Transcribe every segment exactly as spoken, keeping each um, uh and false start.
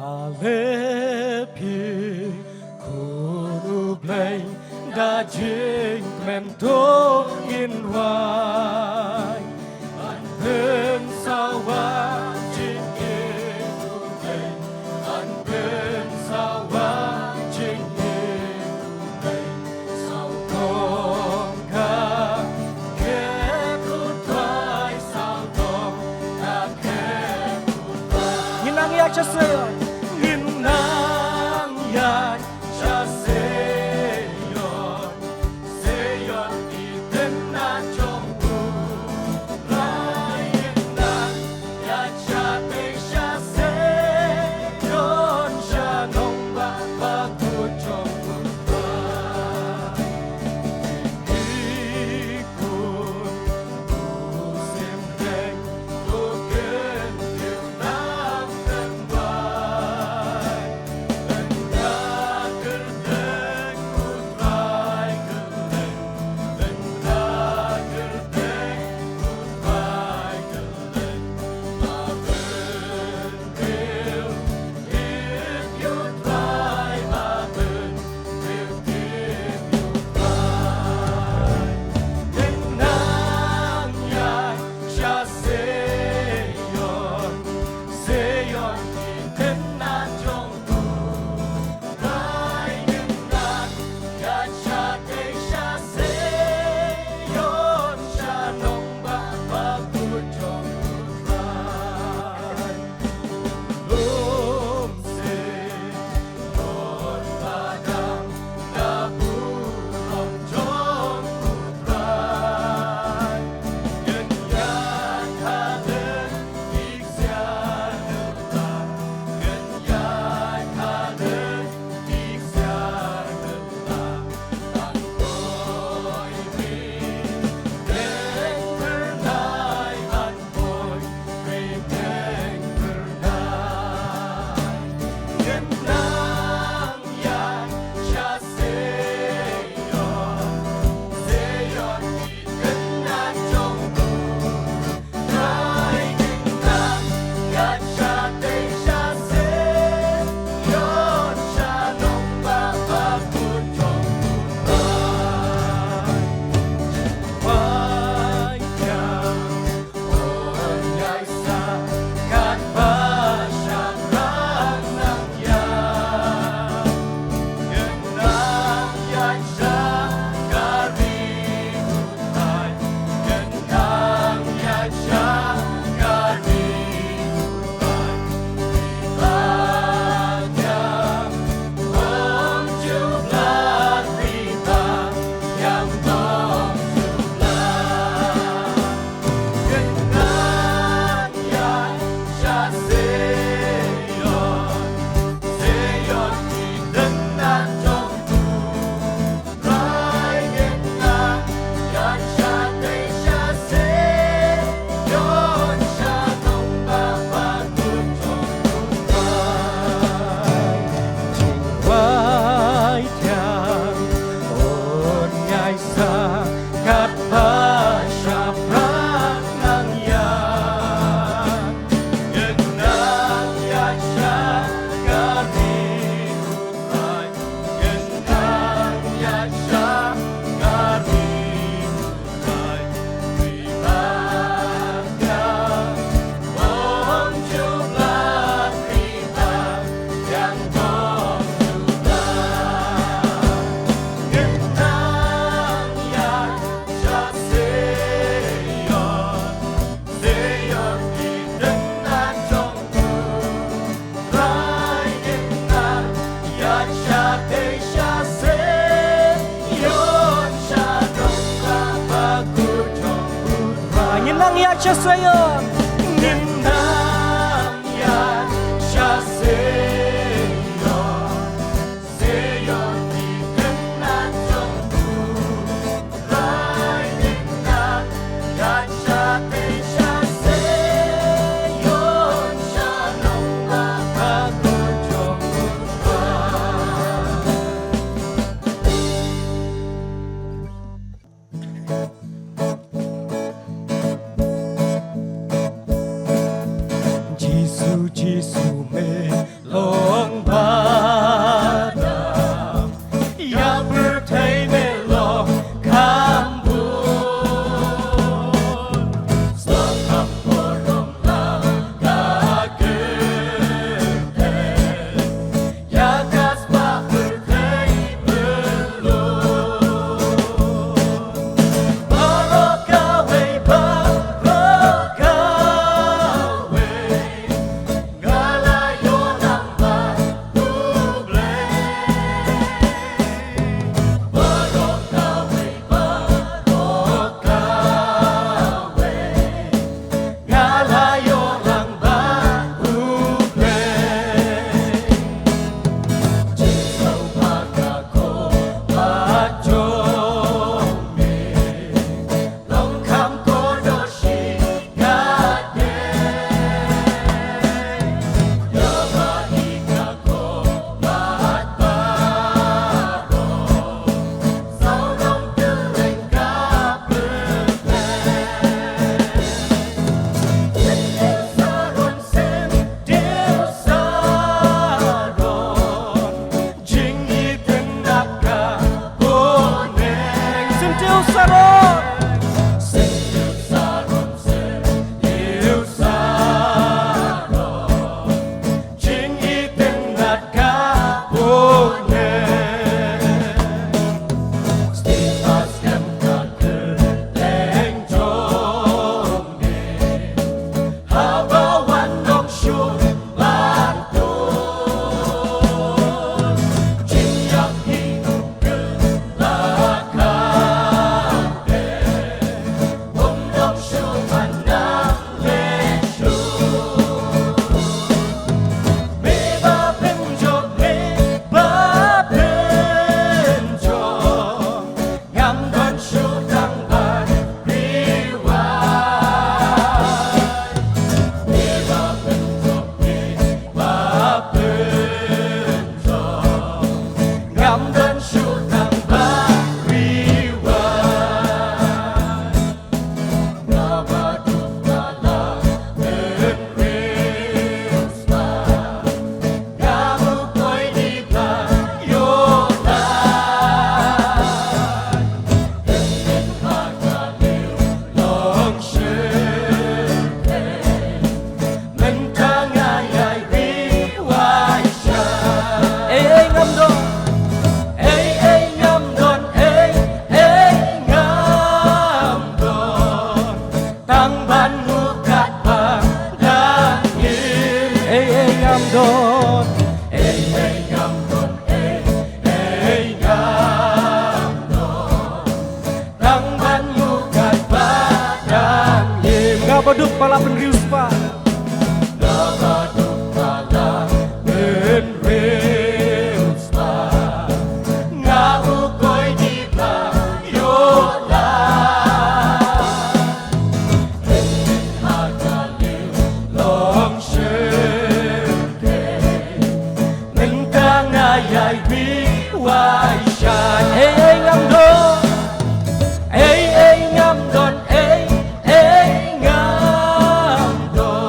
Ale phi khun U Blei, da jingkmen to ngin wai. An pynsawa jingim U Blei, an pynsawa jingim U Blei. Sawdong ka kep U Trai, sawdong ka kep U Trai. Ngin nang ïaid sha Sion. Ngin nang ïaid sha Sion. Sion i tynat jong U Trai. Ngin nang ïaid shatei sha Sion, sha nongbah bakhuid jong U Trai. Ki khun u Sion, Ngin nang ïaid sha Sion. Ngin nang ïaid sha Sion. Haba wan long shuh ban tu. Jingïap hi la ka te. Um long shuh ban nang leh shuh. Me ba pynjop, me ba pynjop. Ngam don shuh tang ban riewai. Me ba pynjop, me ba pynjop. Ngam don shuh tang ban riewai. Nga ba duk ba la hynriew spah. Nga u koi di ba ïoh lai. Hynnin ha ka liw long shyrkhei. Mynta nga ïai riewai shai. Ei ei ngam don. Ei ei ngam don. Ei ei ngam don. Tang ban mukat ba dang im. Ei ei ngam don. Ei ei ngam don. Ei ei ngam don. Tang ban mukat ba dang im. Nga ba duk ba la hynriew spah. Nga ba duk ba la hynriew spah. Nga u koi di ba ïoh lai. Hynnin ha ka liw long shyrkhei. Mynta nga ïai riewai shai. Ei ei ngam don. Ei ei ngam don. Ei ei ngam don.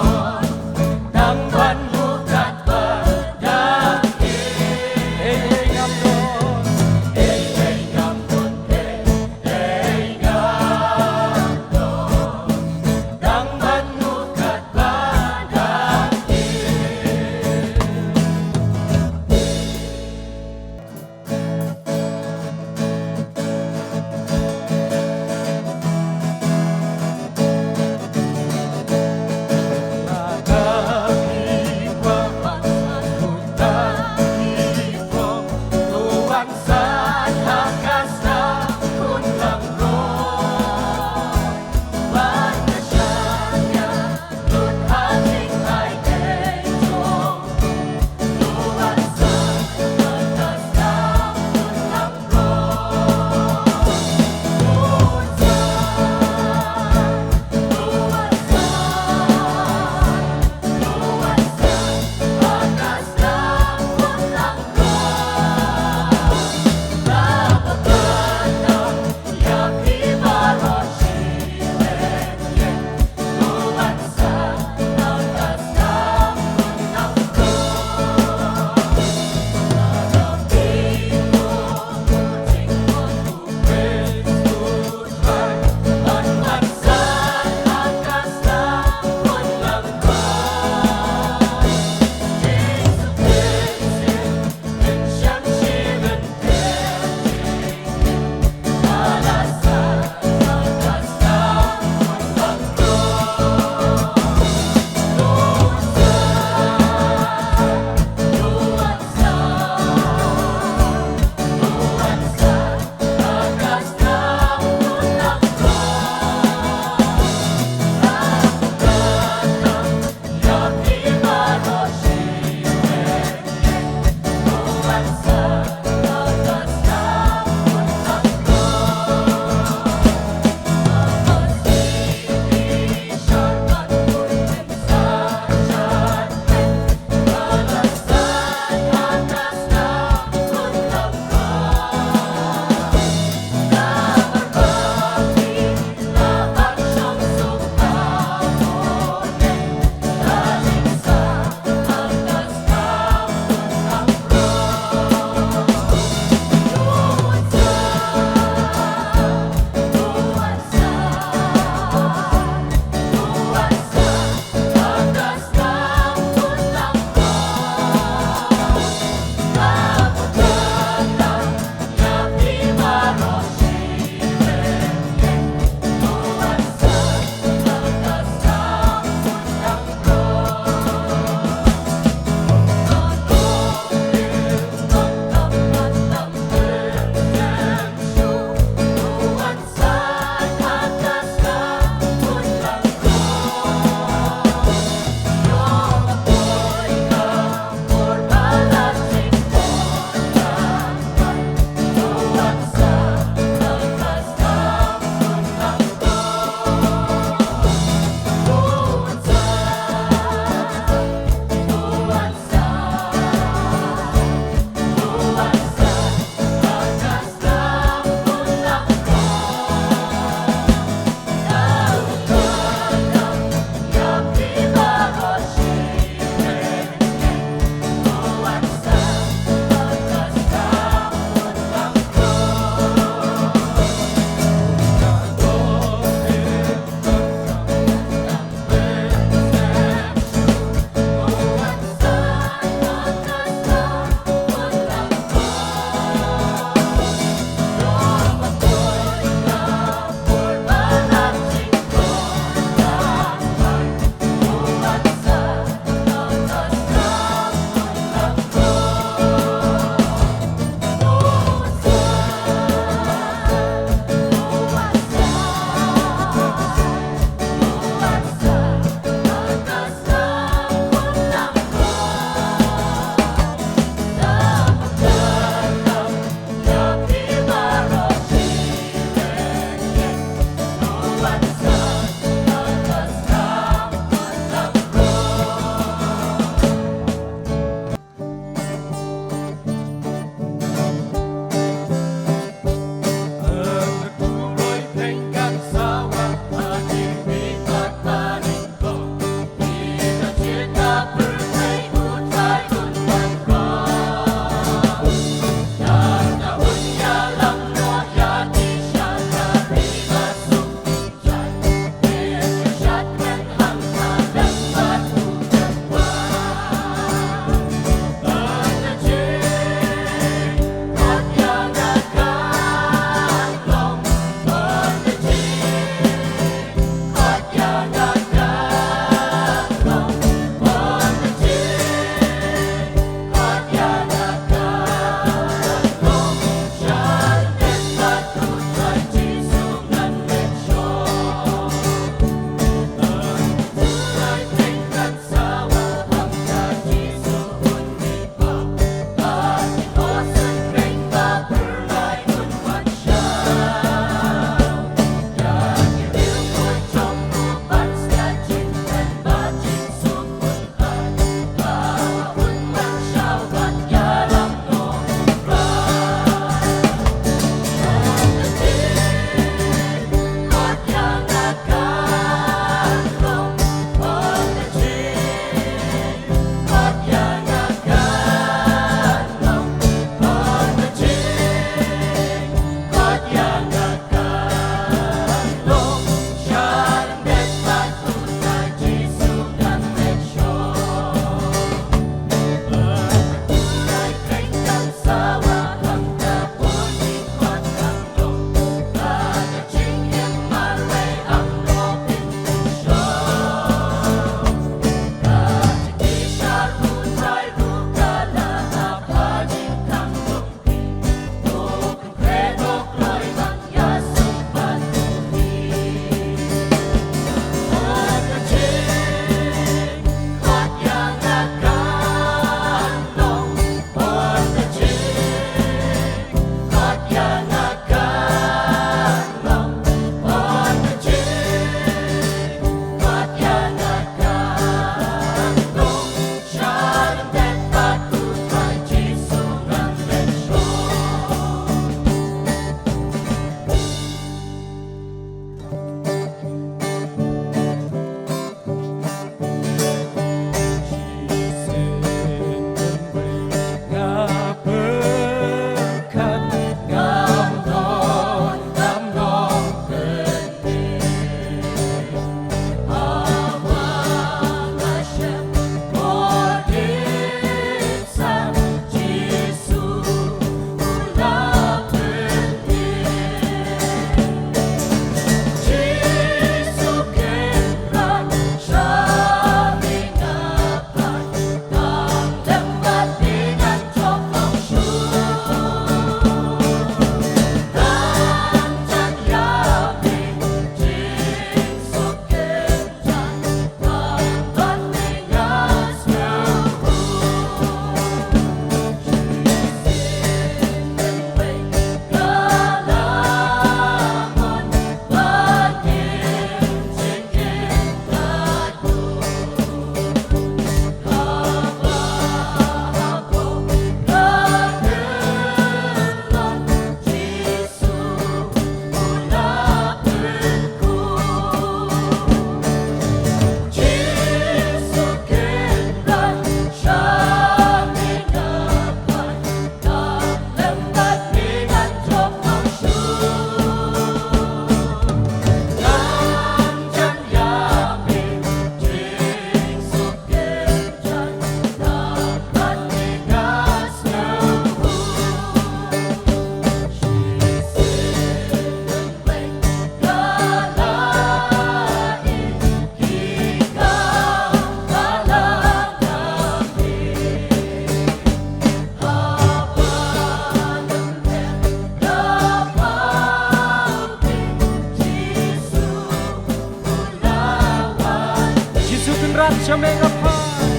Rat sha me nga phai.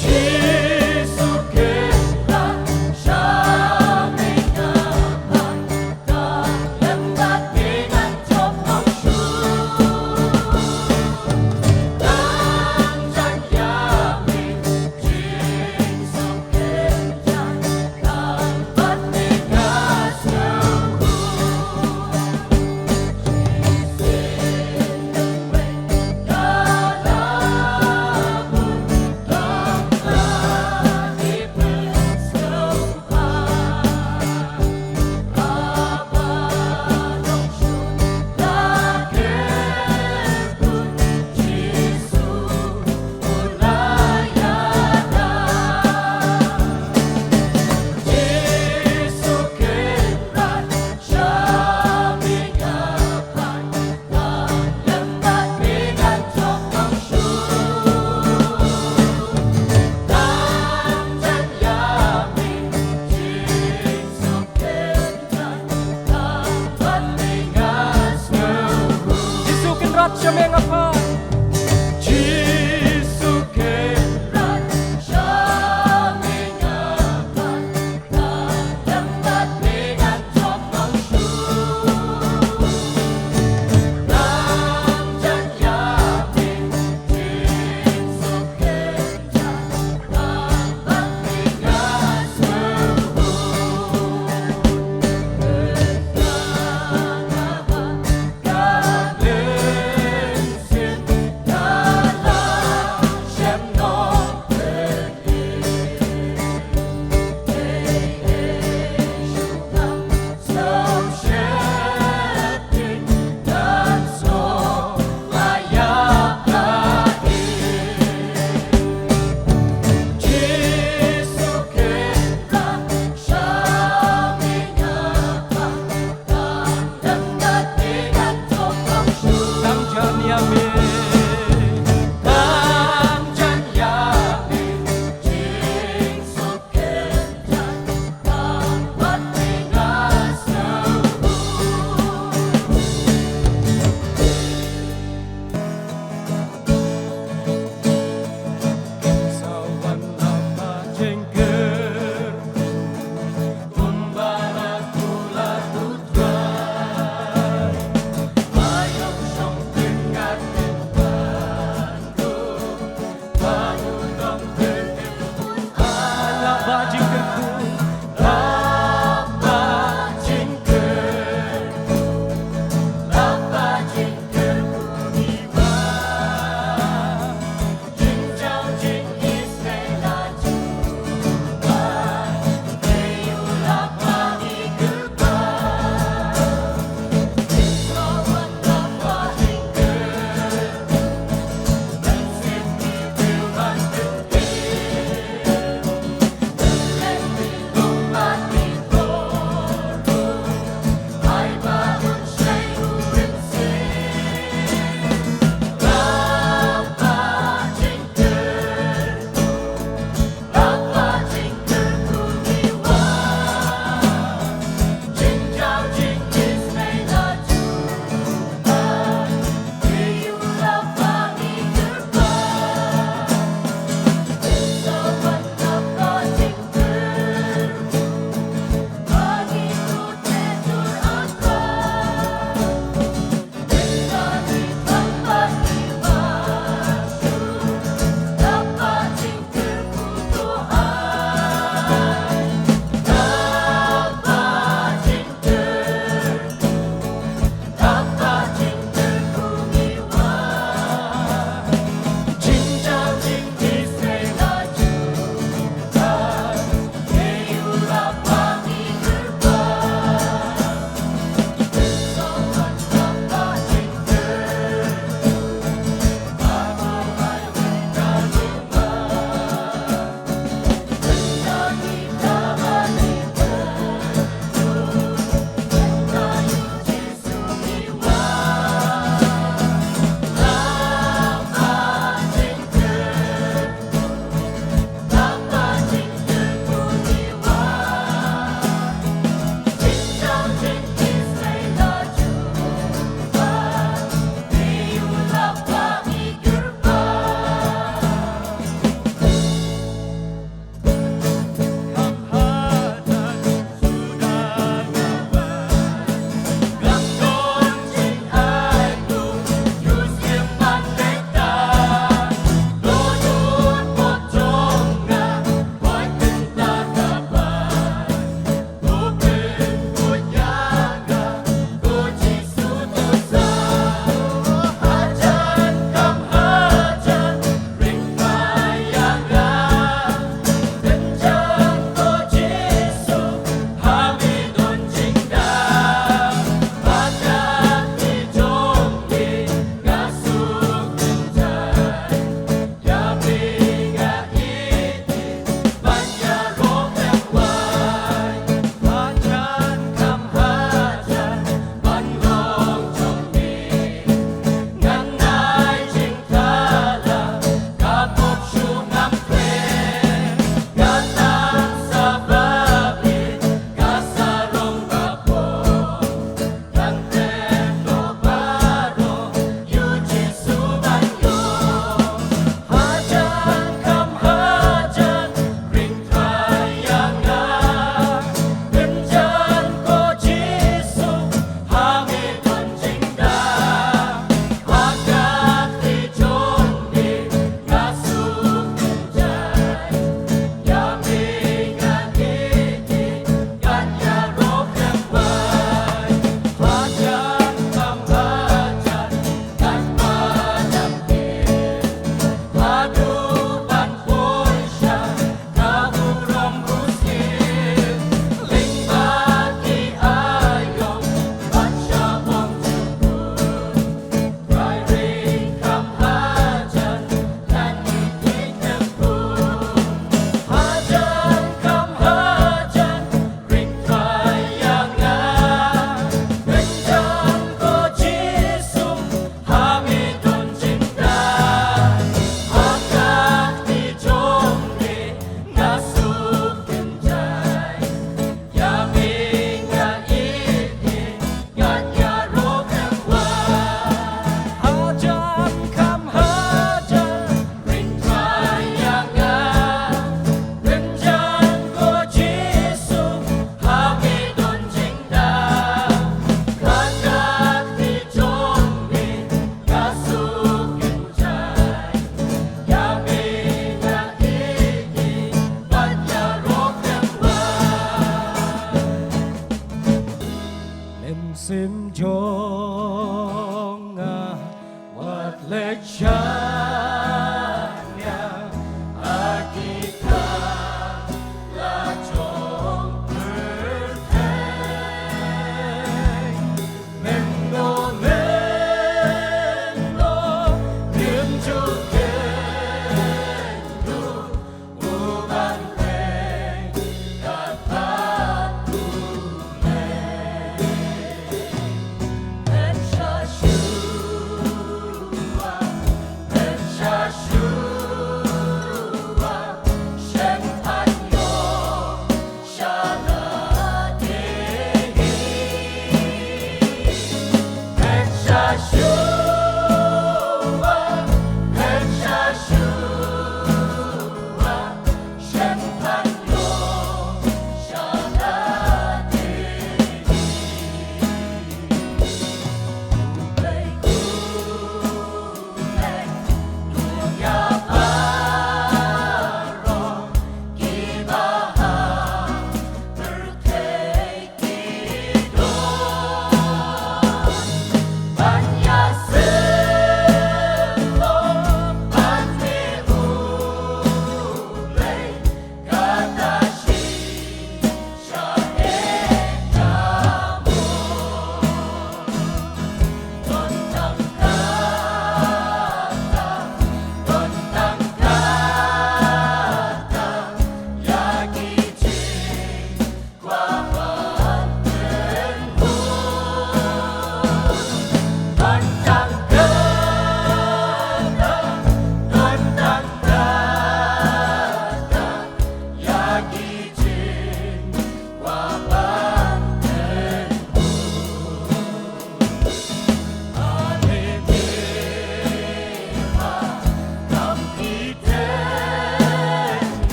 Jisu Khrist, rat sha me nga phai. Ka lem bad me ngan jop noh shuh. Tang jan ïa me, Jisu Khrist.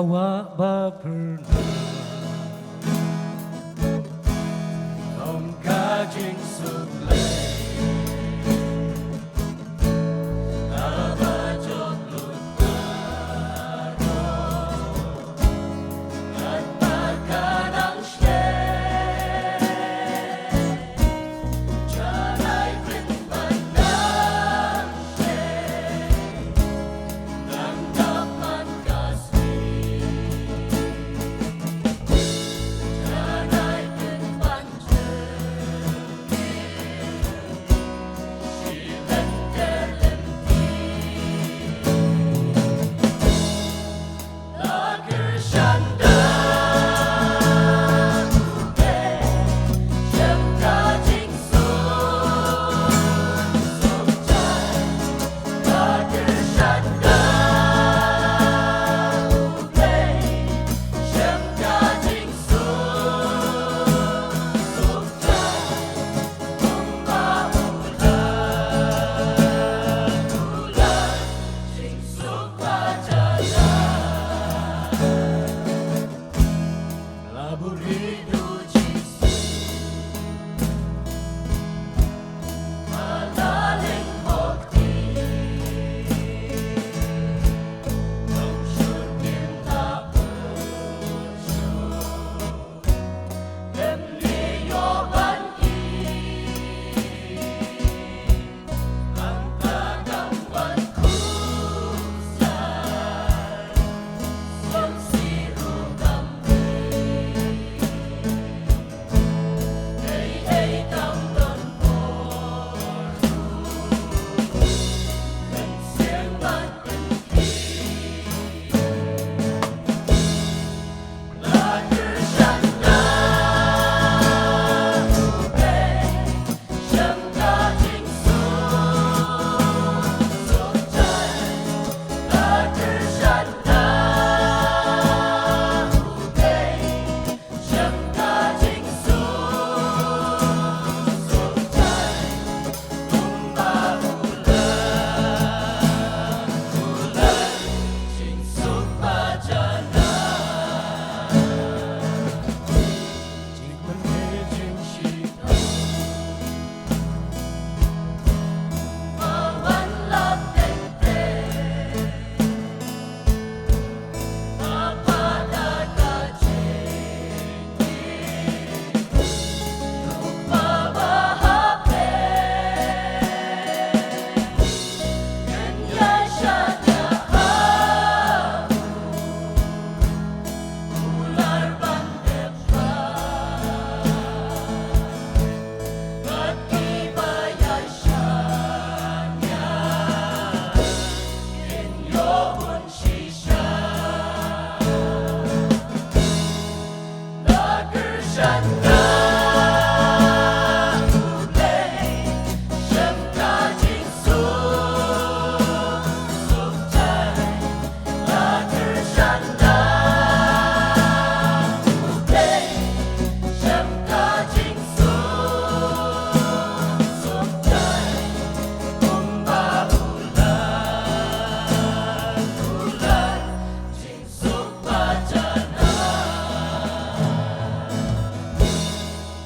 Wah ba pyrnai ong ka jingsuk Blei, haba jop lut ka doh, katba ka dang shlei, janai pynban dang shlei.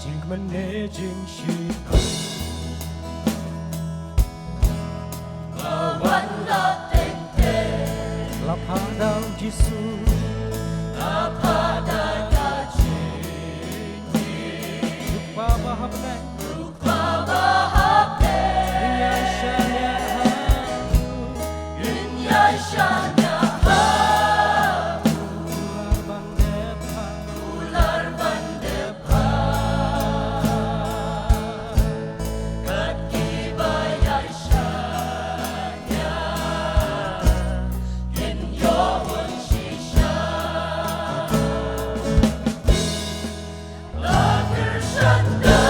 Jingkmen ne jingshit. Ba wan la teng teng. La phah da u Jisu. La phah da ka jingim. Rupa ba ha bneng. Rupa ba ha bneng. Ngin ïaishah ïa ha. Ngin ïaishah ïa ha. Kular ban dep ha. Kular ban dep ha. Kat kiba ïaishah ïa. Kin ïoh un shisha. La kyrshan da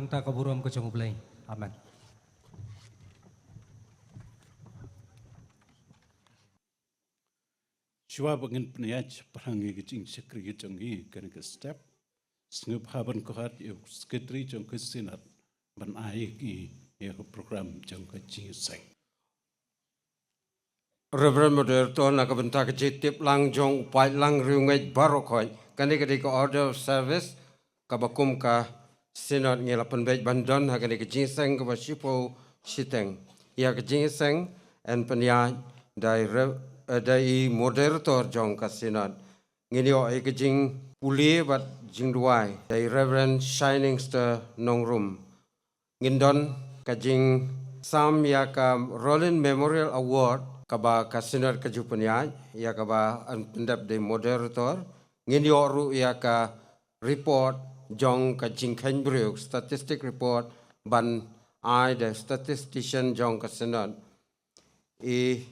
Ta ka burom ka jong U Blei. Amen. Shuwa ba ngin pynïaid pyrshang ïa ka jingshakri ka jong ngi kane ka step, sngewbha ban khot ïa u Secretary jong ka Synod ban ai ïa ngi ïa ka program jong ka jingïaseng. Reverend Moderator, na ka bynta ka jingtip lang jong u paid lang riewngeit baroh khoit, kane ka dei ka order of service kaba kum ka Synod ngi la pynbeit ban don ha kane ka jingïaseng kaba shiphew shiteng. Ïa ka jingïaseng yn pynïaid da i Rev-, eh, da i Moderator jong ka Synod. Ngin ïoh ïa ka jingpule bad jingduwai da i Reverend Shining Star Nongrum. Ngin don ka jingsam ïa ka Rollin Memorial Award kaba ka Synod ka ju pynïaid, ïa kaba yn pyndep da i Moderator. Ngin ïoh ruh ïa ka report jong ka jingkheiñ briew, statistic report, ban ai da statistician jong ka Synod. I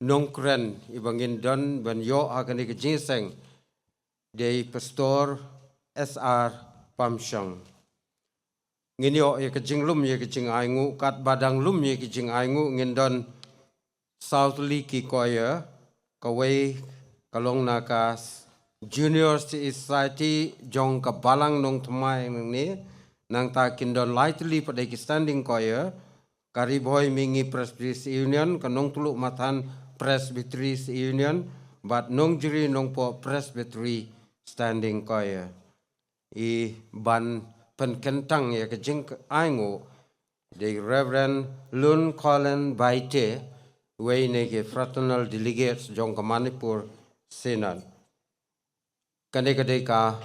nongkren iba ngin don ban ïoh ha kane ka jingïaseng dei Pastor S R Pamshong. Ngin ïoh ïa ka jinglum ïa ka jingainguh, katba dang lum ïa ka jingainguh ngin don saw tylli ki choir, kawei ka long na ka Junior Society jong ka Balang Nongthymmai nangne, nangta kin don lai tylli pat dei ki standing choir, ka Ri Bhoi Mihngi Presbytery Union, ka Nongtluh Mathan Presbytery Union, bad Nongjri Nongpoh Presbytery Standing Choir. I ban pynkyntang ïa ka jingainguh dei Reverend Lun Colin Baite, wei na ki fraternal delegates jong ka Manipur Synod. Kane ka dei ka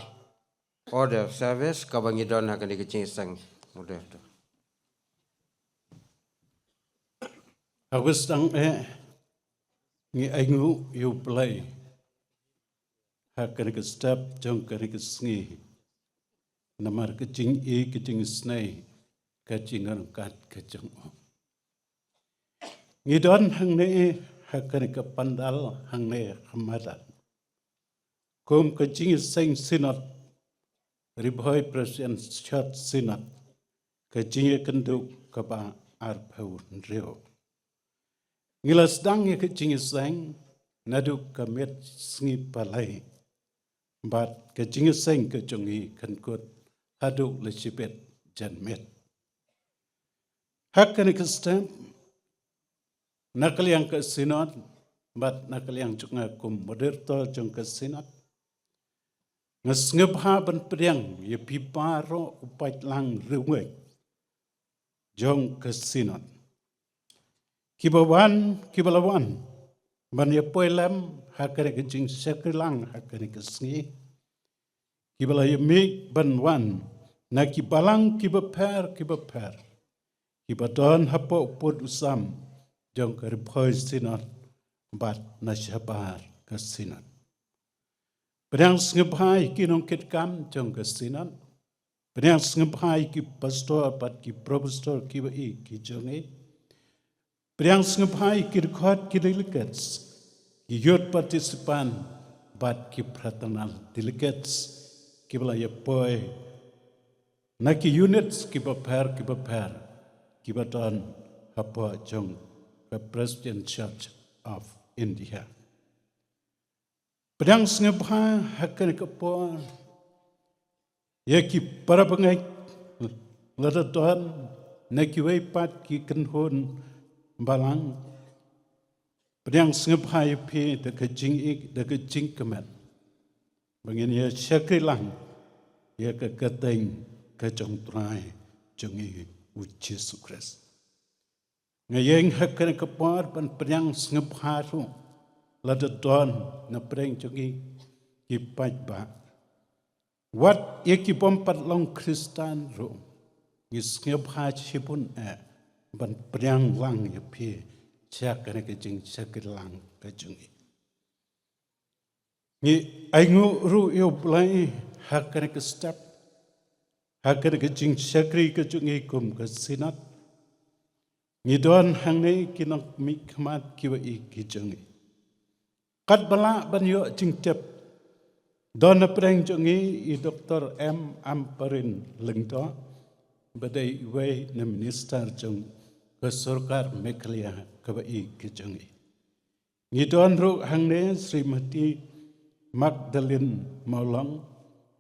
order of service kaba ngi don ha kane ka jingïaseng. Order. Hawis tang eh ngi ainguh ïa U Blei ha kane ka step jong kane ka sngi. Namar ka jingïeit, ka jingisynei, ka jingryngkat ka jong u. Ngi don hangne ha kane ka pandal hangne ha madan kum ka jingïaseng Synod, Ri Bhoi Presbyterian Church Synod, ka jingïakynduh kaba arphew hynriew. Ngi la sdang ïa ka jingïaseng naduh ka miet sngi Palei, bad ka jingïaseng ka jong ngi kan kut haduh la shibit janmiet. Ha kane ka step, na ka liang ka Synod bad na ka liang jong nga kum Moderator jong ka Synod, nga sngewbha ban pdiang ïa phi baroh u paid lang riewngeit jong ka Synod, kiba wan, kiba la wan ban ïa poi lem ha kane ka jingshakri lang ha kane ka sngi, kiba la ïa mih ban wan na ki balang kiba pher kiba pher, kiba don hapoh pud u sam jong ka Ri Bhoi Synod bad na shabar ka Synod. Pdiang sngewbha ïa ki nongkitkam jong ka Synod. Pdiang sngewbha ïa ki pastor bad ki pro pastor kiba ïeit ki jong ngi. Pdiang sngewbha ïa ki dkhot, ki delegates, ki youth participant bad ki fraternal delegates, kiba la ïa poi na ki units kiba pher kiba pher kiba don hapoh jong ka Presbyterian Church of India. Pdiang sngewbha ha kane ka por ïa ki para bangeit, lada don na kiwei pat ki kynhun balang. Pdiang sngewbha ïa phi da ka jingïeit, da ka jingkmen, ba ngin ïa shakri lang ïa ka kyrteng ka jong U Trai jong ngi U Jisu Khrist. Nga ïeng ha kane ka por ban pdiang sngewbha ruh lada don na pdeng jong ngi ki paidbah, wat ïa ki bym pat long Khristan ruh, ngi sngewbha shibun eh ban pdiang lang ïa phi sha kane ka jingshakri lang ka jong ngi. Ngi ainguh ruh ïa U Blei ha kane ka step, ha kane ka jingshakri ka jong ngi kum ka Synod. Ngi don hangne ki nongmihkhmat kiba ïeit ki jong ngi. Katba lah ban ïoh jingtip, don na pdeng jong ngi i Doktor M Ampareen Lyngdoh, ba dei iwei na minister jong ka sorkar Meghalaya kaba i ka jong i. Ngi don ruh hangne Srimati Magdalene Mawlong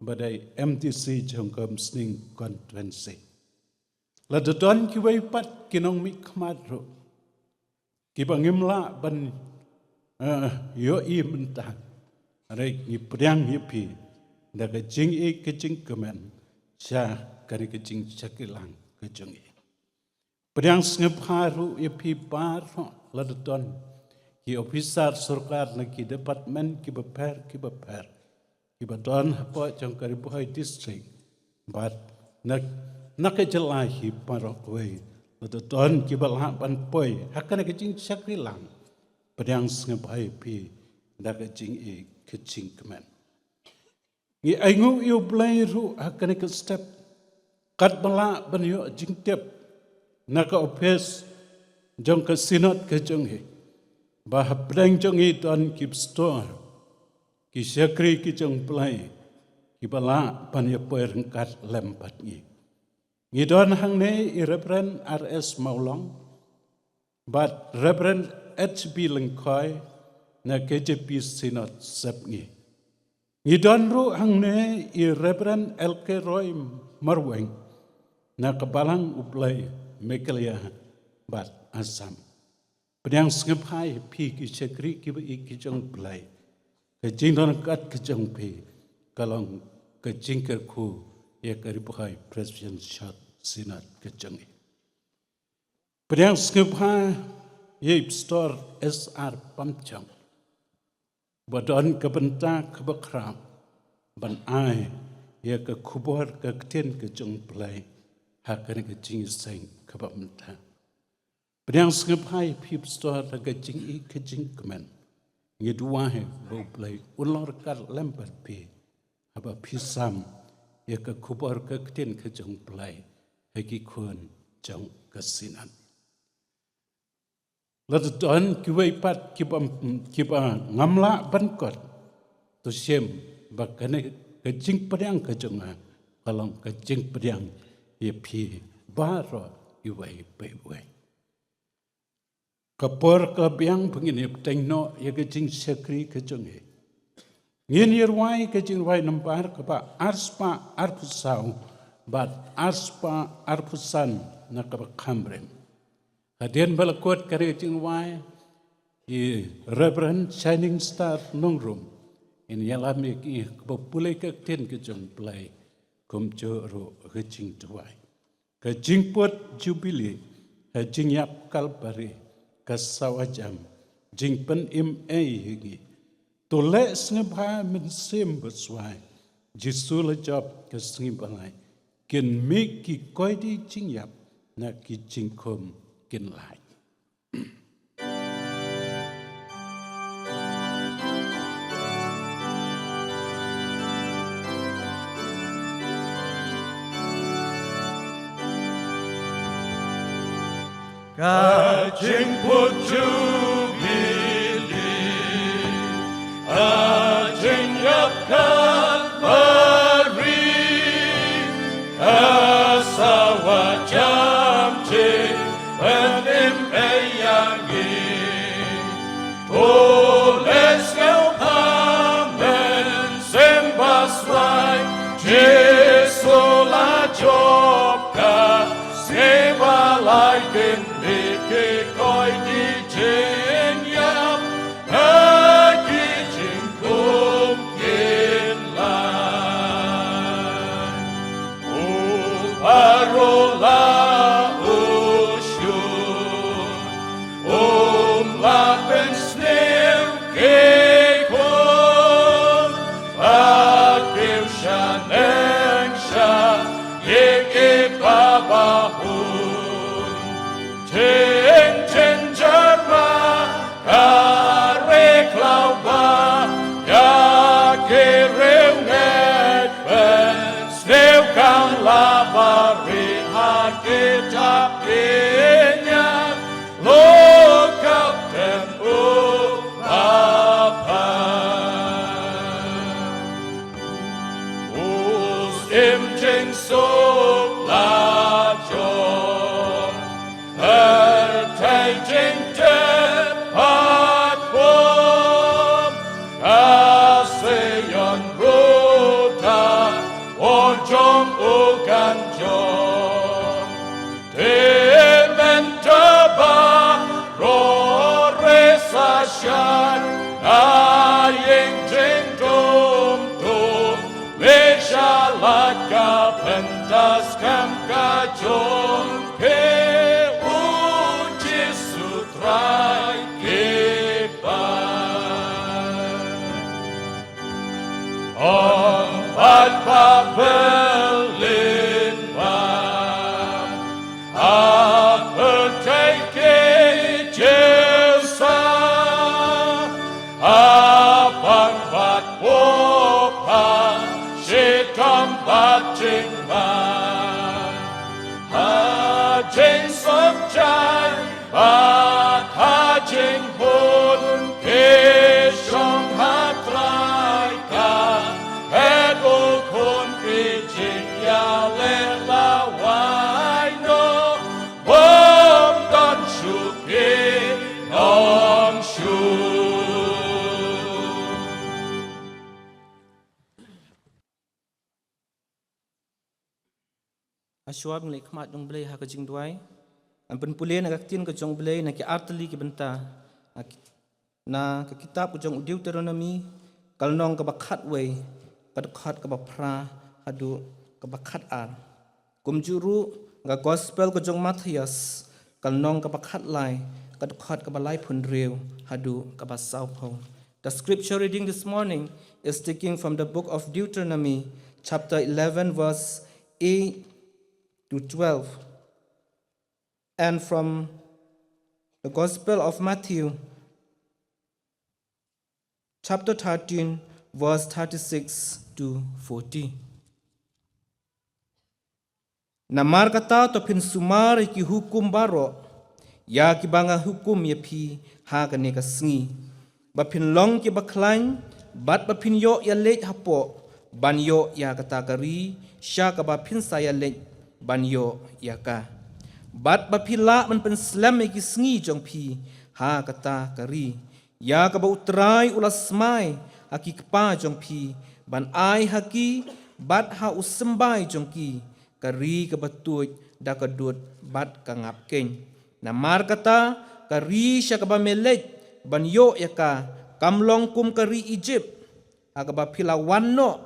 ba dei M D C jong ka Umsning constituency. Lada don kiwei pat ki nongmihkhmat ruh kiba ngim lah ban, eh, ïohi mynta, hynrei ngi pdiang ïa phi da ka jingïeit ka jingkmen sha kane ka jingshakri lang ka jong i. Pdiang sngewbha ruh ïa phi baroh lada don ki officer sorkar na ki department kiba pher kiba pher kiba don hapoh jong ka Ri Bhoi District bad na, na ka jylla hi baroh kawei, lada don kiba lah ban poi ha kane ka jingshakri lang, pdiang sngewbha ïa phi da ka jingïeit ka jingkmen. Ngi ainguh ïa U Blei ruh ha kane ka step katba lah ban ïoh jingtip na ka ophis jong ka Synod ka jong i ba hapdeng jong i don ki pastor, ki shakri ki jong U Blei kiba lah ban ïa poi ryngkat lem bad ngi. Ngi don hangne i Reverend R S Mawlong bad Reverend H B Lyngkhoi na K J P Synod Sepngi. Ngi don ruh hangne i Reverend L K Roy Marwein na ka Balang U Blei Meghalaya bad Assam. Pdiang sngewbha ïa phi ki shakri kiba i ki jong U Blei. Ka jingdon kat ka jong phi ka long ka jingkyrkhu ïa ka Ri Bhoi Presbyterian Church Synod ka jong i. Pdiang sngewbha ïa i Pastor S R Pamchong ba don ka bynta kaba khraw ban ai ïa ka khubor ka ktien ka jong U Blei ha kane ka jingïaseng kaba mynta. Pdiang sngewbha ïa phi Pastor da ka jingïeit ka jingkmen. Ngi duwai ba U Blei un long ryngkat lem bad phi haba phi sam ïa ka khubor ka ktien ka jong U Blei ha ki khun jong ka Synod. Lada don kiwei pat kiba, kiba ngam lah ban kot, to shim ba kane ka jingpdiang ka jong nga ka long ka jingpdiang ïa phi baroh iwei pa iwei. Ka por ka biang ba ngin ïa bteng noh ïa ka jingshakri ka jong i. Ngin ïa rwai ka jingrwai nambar kaba arspah arphew saw bad arspah arphew san na kaba kham rim. Hadien ba la kut kane ka jingrwai, i Reverend Shining Star Nongrum in ïalam ïa ki kaba pule ka ktien ka jong U Blei kumjuh ruh ka jingduwai. Ka jingput Jubili ha jingïap Kalbari, ka sawa jam jingpynim ei ha ngi. To leh sngewbha mynsiem baswai, Jisu la jop ka sngi ba lai. Kin mih ki koidi jingïap na ki jingkhum kin lait. Ka jingput Jubili, ka jingïap Kalbari, ka sawa jam jingpynim ei ïa ngi. To leh sngewbha mynsiem baswai, Jisu la jop ka sngi ba lai. Kin mih ki koidi jing Jong phi, u Jisu Trai kiba. Ong bad ba bylin ba. A pyrthei ki jingsa. A pang bad popa. Shitom bad jingma. Ha jingsuk jai. Bad ha jinghun ki shong ha Trai ka. Het u khun ki jingïaleh lawei noh. Bym don shuh ki nong shuh. Hashwa ban leit khmat jong U Blei ha ka jingduwai. Ngan pynpule na ka ktien ka jong U Blei na ki artylli ki bynta. Na ki, na ka kitab ka jong u Deuteronomi, ka lynnong kaba khatwei, ka dkhot kaba phra, haduh kaba khatar. Kumjuh ruh, ka gospel ka jong u Mathaios, ka lynnong kaba khatlai, ka dkhot kaba laiphew hynriew, haduh kaba sawphew. The scripture reading this morning is taken from the book of Deuteronomy, chapter eleven, verse eight to twelve, and from the Gospel of Matthew, chapter thirteen, verse thirty-six to forty. Namar kata to phin sumar ïa ki hukum baroh, ïa kiba nga hukum ïa phi ha kane ka sngi. Ba phin long kiba khlaiñ, bad ba phin ïoh ïaleit hapoh, ban ïoh ïa kata ka ri, sha kaba phin sa ïaleit, ban ïoh ïa ka. Bad ba phi lah ban pynslem ïa ki sngi jong phi, ha kata ka ri. Ïa kaba U Trai u la smai, ha ki kpa jong phi, ban ai ha ki, bad ha u symbai jong ki, ka ri kaba tuid da ka dud bad ka ngap keiñ. Namar kata, ka ri sha kaba me leit, ban ïoh ïa ka, kam long kum ka ri Ijipt, ha kaba phi la wan noh,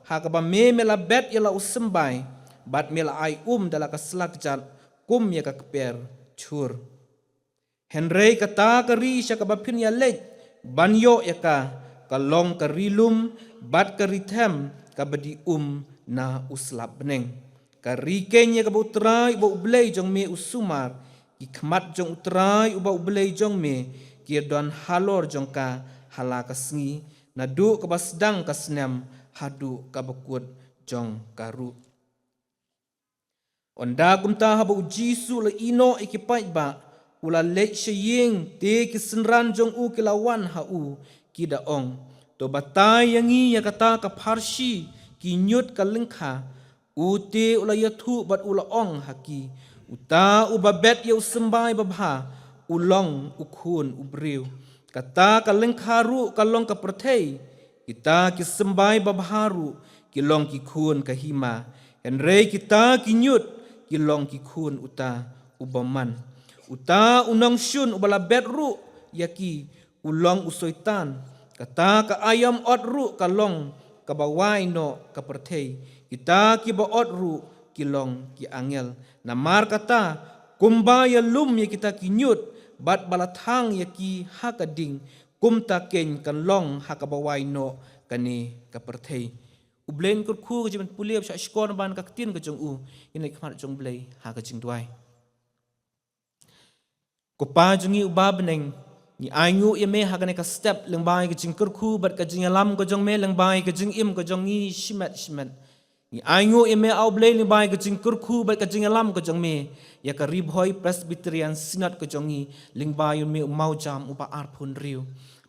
ha kaba me me la bet ïa la u symbai, bad me la ai um da la ka sla kjat, kum ïa ka kper jhur. Hynrei kata ka ri sha kaba phin ïaleit, ban ïoh ïa ka, ka long ka ri lum, bad ka ri them, kaba die um na u slap bneng. Ka ri keiñ ïa kaba U Trai uba U Blei jong me u sumar, ki khmat jong U Trai uba U Blei jong me, ki don halor jong ka ha la ka sngi, naduh kaba sdang ka snem, haduh kaba kut jong ka ruh. Ynda kumta haba U Jisu u la ïehnoh ïa ki paidbah, u la leit sha ïing, te ki synran jong u ki la wan ha u, ki da ong, to batai ïa ngi ïa kata ka pharshi ki ñiut ka lyngkha. U te u la ïathuh bad u la ong ha ki, uta uba bet ïa u symbai babha, u long u khun u briew. Kata ka lyngkha ruh ka long ka pyrthei, kita ki symbai babha ruh, ki long ki khun ka hima. Hynrei kita ki ñiut, ki long ki khun uta u bymman. Uta u nongshun uba la bet ruh ïa ki, u long u Soitan. Kata ka aïom ot ruh ka long kaba wai noh ka pyrthei. Kita kiba ot ruh ki long ki angel. Namar kata, kumba ïalum ïa kita ki ñiut, bad ba la thang ïa ki ha ka ding, kumta keiñ kan long ha kaba wai noh kane ka pyrthei. U Blei un kyrkhu ka jingpule bad shah shkor ban ka ktien ka jong u, ïa na khmat jong U Blei ha ka jingduwai. Ko Pa jong ngi uba ha bneng, ngi ainguh ïa me ha kane ka step lyngba ïa ka jingkyrkhu bad ka jingïalam ka jong me, lyngba ïa ka jingim ka jong ngi shimet shimet. Ngi ainguh ïa me A U Blei lyngba ïa ka jingkyrkhu bad ka jingïalam ka jong me ïa ka Ri Bhoi Presbyterian Synod ka jong ngi, lyngba ïa me u mawjam uba arphew hynriew.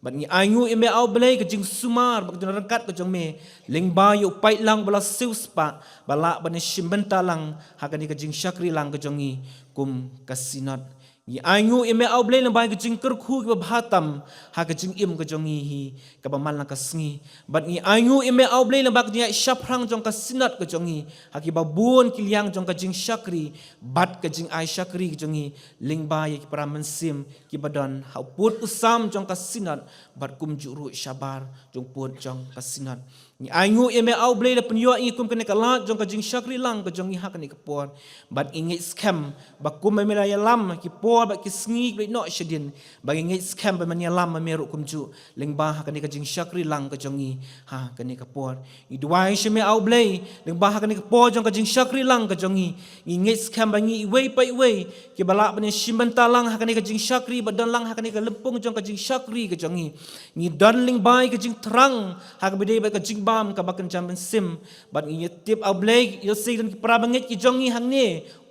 Bad ngi ainguh ïa me A U Blei ka jingsumar bad ka jingryngkat ka jong me, lyngba ïa u paidlang ba la siewspah, ba lah ban ïashim bynta lang ha kane ka jingshakri lang ka jong ngi kum ka Synod. Ngi ainguh ïa me A U Blei lyngba ïa ka jingkyrkhu kaba bha tam ha ka jingim ka jong ngi hi kaba man la ka sngi. Bad ngi ainguh ïa me A U Blei lyngba ka jingïaid shaphrang jong ka Synod ka jong ngi ha kiba bun ki liang jong ka jingshakri bad ka jingai shakri ka jong ngi, lyngba ïa ki para mynsiem kiba don ha u pud u sam jong ka Synod bad kumjuh ruh shabar jong pud jong ka Synod. Ngi ainguh ïa me, A U Blei, la pynïoh ïa ngi kum kane ka lad jong ka jingshakri lang ka jong ngi ha kane ka por. Bad ngi ngeit skhem ba kumba me la ïalam ha ki por bad ki sngi kiba la ïoh noh shadien, ba ngi ngeit skhem ba men ïalam ma me ruh kumjuh lyngba ha kane ka jingshakri lang ka jong ngi ha kane ka por. Ngi duwai sha me, A U Blei, lyngba ha kane ka por jong ka jingshakri lang ka jong ngi. Ngi ngeit skhem ba ngi iwei pa iwei kiba lah ban ïashim bynta lang ha kane ka jingshakri, ba don lang ha kane ka lympung jong ka jingshakri ka jong ngi, ngi don lyngba ïa ka jingthrang ha kaba ïadei bad ka jingbam kaba kynja mynsiem. Bad ngi ïatip, A U Blei, ïa ki don ki para bangeit ki jong ngi hangne,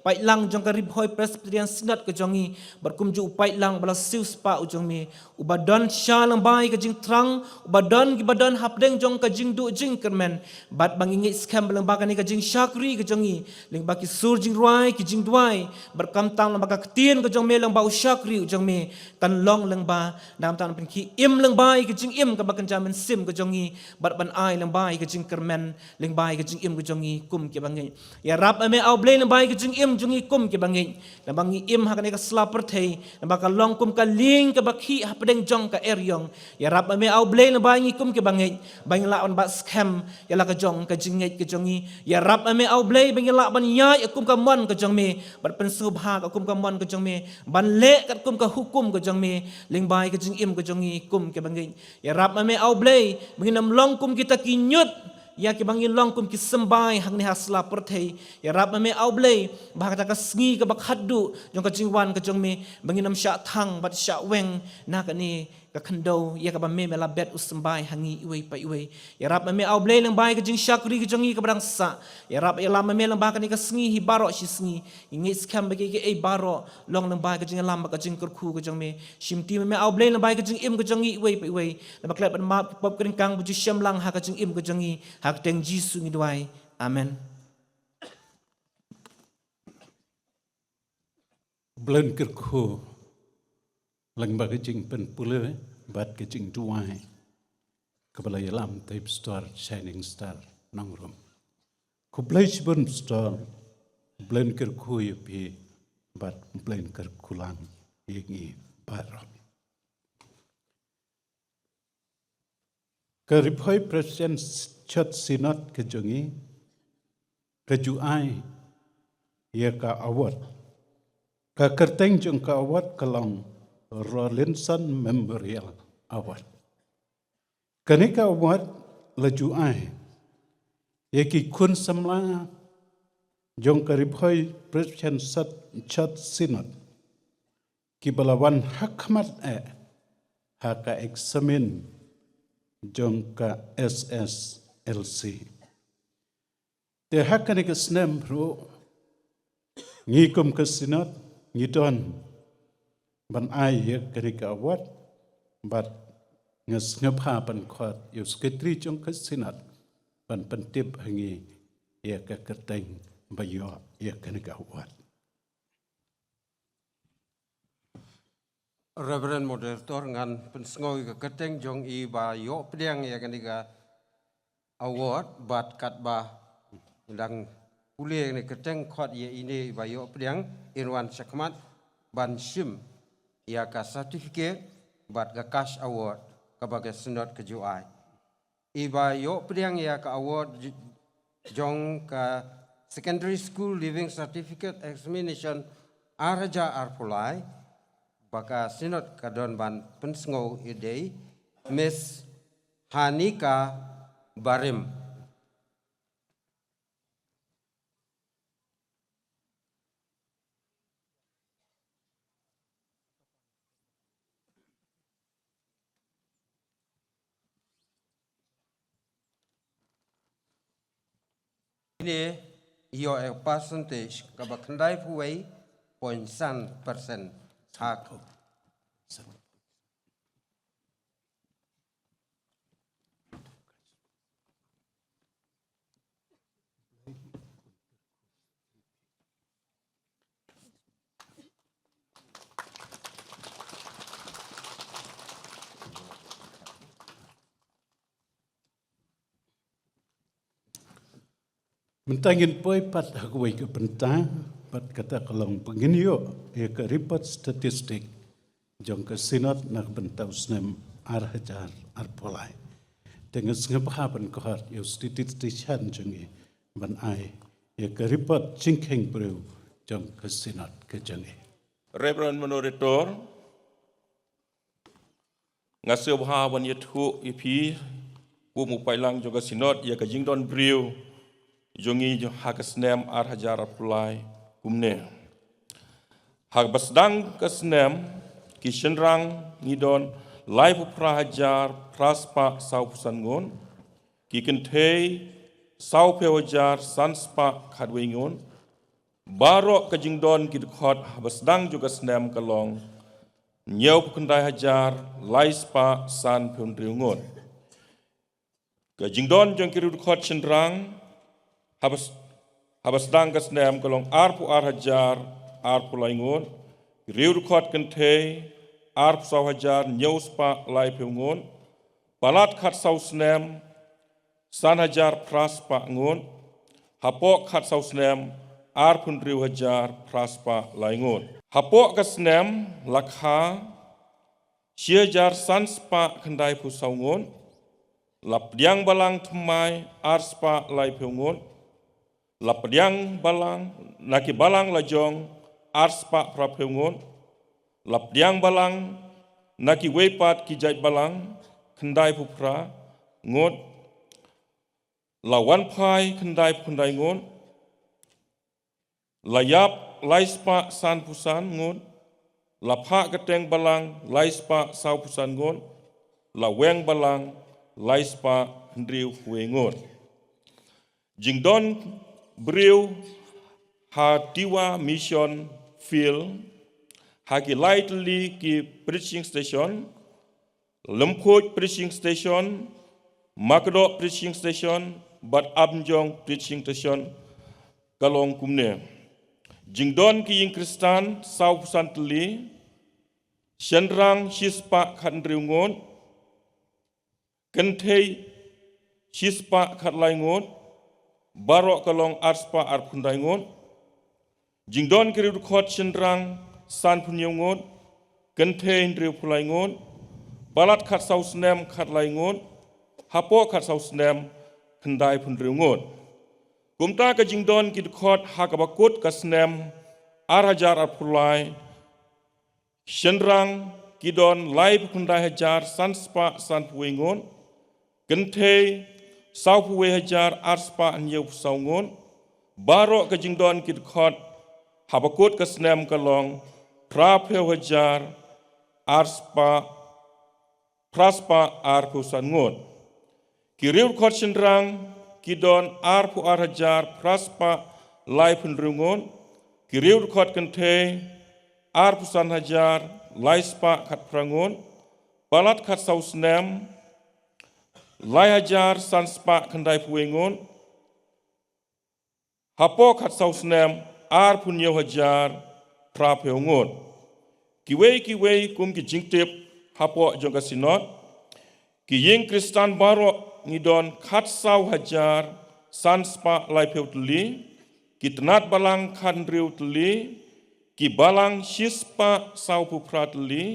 paidlang jong ka Ri Bhoi Presbyterian Synod ka jong ngi, bad kumjuh u paidlang ba la siewspah u jong me, uba don sha lyngba ïa ka jingthrang, uba don kiba don hapdeng jong ka jingduh jingkyrmen. Bad ba ngi ngeit skhem ba lyngba kane ka jingshakri ka jong ngi, lyngba ki sur jingrwai, ki jingduwai, bad khamtam lyngba ka ktien ka jong me, lyngba u shakri u jong me, kan long lyngba, namar ban pynkhie im lyngba ïa ka jingim kaba kynja mynsiem ka jong ngi, bad ban ai lyngba ïa ka jingkyrmen lyngba ïa ka jingim ka jong ngi kum ki bangeit. Ïarap ma me, A U Blei, lyngba ïa ka jingim jong ngi kum ki bangeit. Lyngba ngi im ha kane ka sla pyrthei, lyngba ka long kum ka lieng kaba khih hapdeng jong ka eriong. Ïarap ma me, A U Blei, lyngba ngi kum ki bangeit, ba ngin lah ban bat skhem ïa la ka jong ka jingngeit ka jong ngi. Ïarap ma me, A U Blei, ba ngin lah ban ïaid kum ka mon ka jong me, bad pynsngewbha kum ka mon ka jong me, ban leh katkum ka hukum ka jong me lyngba ïa ka jingim ka jong ngi kum ki bangeit. Ïarap ma me, A U Blei, ba ngin ym long kum kita ki ñiut ïa kiba ngi long kum ki symbai hangne ha sla pyrthei. Ïarap ma me, A U Blei, ba ha kata ka sngi kaba khatduh jong ka jingwan ka jong me, ba ngin ym shah thang bad shah weng na kane ka khyndew ïa kaba me, me la bet u symbai ha ngi iwei pa iwei. Ïarap ma me, A U Blei, lyngba ïa ka jingshakri ka jong ngi kaba dang sah. Ïarap ïalam ma me lyngba kane ka sngi hi baroh shi sngi. Ngi ngeit skhem ba kiei kiei baroh long lyngba ka jingïalam bad ka jingkyrkhu ka jong me. Shimti ma me, A U Blei, lyngba ka jingim ka jong ngi iwei pa iwei, lyngba klet bad map ki pop ki ryngkang ba ju shemlang ha ka jingim ka jong ngi. Ha ka kyrteng Jisu ngi duwai. Amen. Blei un kyrkhu lyngba ka jingpynpule bad ka jingduwai kaba la ïalam da i Pastor Shining Star Nongrum. Khublei shibun Pastor, Blei un kyrkhu ïa phi bad Blei un kyrkhu lang ïa ngi baroh. Ka Ri Bhoi Presbyterian Church Synod ka jong ngi ka ju ai ïa ka award. Ka kyrteng jong ka award ka long Rawlinson Memorial Award. Kane ka award la ju ai ïa ki khun samla jong ka Ri Bhoi Presbyterian Church Synod kiba la wan ha khmat eh ha ka eksamin jong ka S S L C. Te ha kane ka snem ruh ngi kum ka Synod ngi don ban ai ïa kane ka award, bad nga sngewbha ban khot ïa u Secretary jong ka Synod ban pyntip ha ngi ïa ka kyrteng ba ïoh ïa kane ka award. Reverend Moderator, ngan pynsngew ïa ka kyrteng jong i ba ïoh pdiang ïa kane ka award, bad katba dang pule ïa kane ka kyrteng, khot ïa ine i ba ïoh pdiang, in wan shakhmat ban shim ïa ka certificate bad ka cash award kaba ka Synod ka ju ai. I ba ïoh pdiang ïa ka award j-, jong ka Secondary School Leaving Certificate Examination ar hajar arphew lai, ba ka Synod ka don ban pynsngew ïa i dei Miss Hanika Barim. Ine i ïoh ïa ka percentage kaba khyndaiphew wei point san percent. Ha Mynta ngin poi pat ha kawei ka bynta, pat kata ka long ba ngin ïoh ïa ka report statistic jong ka Synod na ka bynta u snem ar hajar arphew lai. Te nga sngewbha ban khot ïa u statistician jong ngi ban ai ïa ka report jingkheiñ briew jong ka Synod ka jong ngi. Reverend Moderator, nga sngewbha ban ïathuh ïa phi kum u paidlang jong ka Synod ïa ka jingdon briew jong ngi ha ka snem ar hajar arphew lai kumne. Ha kaba sdang ka snem, ki shynrang ngi don laiphew phra hajar phra spah sawphew san ngut, ki kynthei sawphew hajar san spah khatwei ngut. Baroh ka jingdon ki dkhot haba sdang jong ka snem ka long hynñiewphew khyndai hajar lai spah sanphew hynriew ngut. Ka jingdon jong ki riewdkhot shynrang haba s-, haba sdang ka snem ka long arphew ar hajar arphew lai ngut. Ki riewdkhot kynthei arphew saw hajar hynñiew spah laiphew ngut. Palat khatsaw snem san hajar phra spah ngut. Hapoh khatsaw snem arphew hynriew hajar phra spah lai ngut. Hapoh ka snem la kha shi hajar san spah khyndaiphew saw ngut. La pdiang balang thymmai ar spah laiphew ngut. La pdiang balang na ki balang lajong ar spah phraphew ngut. La pdiang balang na kiwei pat ki jait balang khyndaiphew phra ngut. La wan phai khyndaiphew khyndai ngut. La ïap lai spah sanphew san ngut. La phah kyrteng balang lai spah sawphew san ngut. La weng balang lai spah hynriewphew wei ngut. Jingdon briew ha Tiwa Mission Field ha ki lai tylli ki preaching station, Lymphuid Preaching Station, Makdoh Preaching Station bad Amjong Preaching Station ka long kumne. Jingdon ki ïing Khristan sawphew san tylli, shynrang shi spah khathynriew ngut, kynthei shi spah khatlai ngut, baroh ka long ar spah arphew khyndai ngut. Jingdon ki riewdkhot shynrang sanphew hynñiew ngut, kynthei hynriewphew lai ngut. Palat khatsaw snem khatlai ngut. Hapoh khatsaw snem khyndaiphew hynriew ngut. Kumta ka jingdon ki dkhot ha kaba kut ka snem ar hajar arphew lai, shynrang ki don laiphew khyndai hajar san spah sanphew wei ngut, kynthei sawphew wei hajar ar spah hynñiewphew saw ngut. Baroh ka jingdon ki dkhot haba kut ka snem ka long phraphew hajar ar spah phra spah arphew san ngut. Ki riewdkhot shynrang ki don arphew ar hajar phra spah laiphew hynriew ngut. Ki riewdkhot kynthei arphew san hajar lai spah khatphra ngut. Palat khatsaw snem lai hajar san spah khyndaiphew wei ngut. Hapoh khatsaw snem arphew hynñiew hajar phraphew ngut. Kiwei kiwei kum ki jingtip hapoh jong ka Synod. Ki ïing Khristan baroh ngi don khatsaw hajar san spah laiphew tylli, ki tnat balang khathynriew tylli, ki balang shi spah sawphew phra tylli,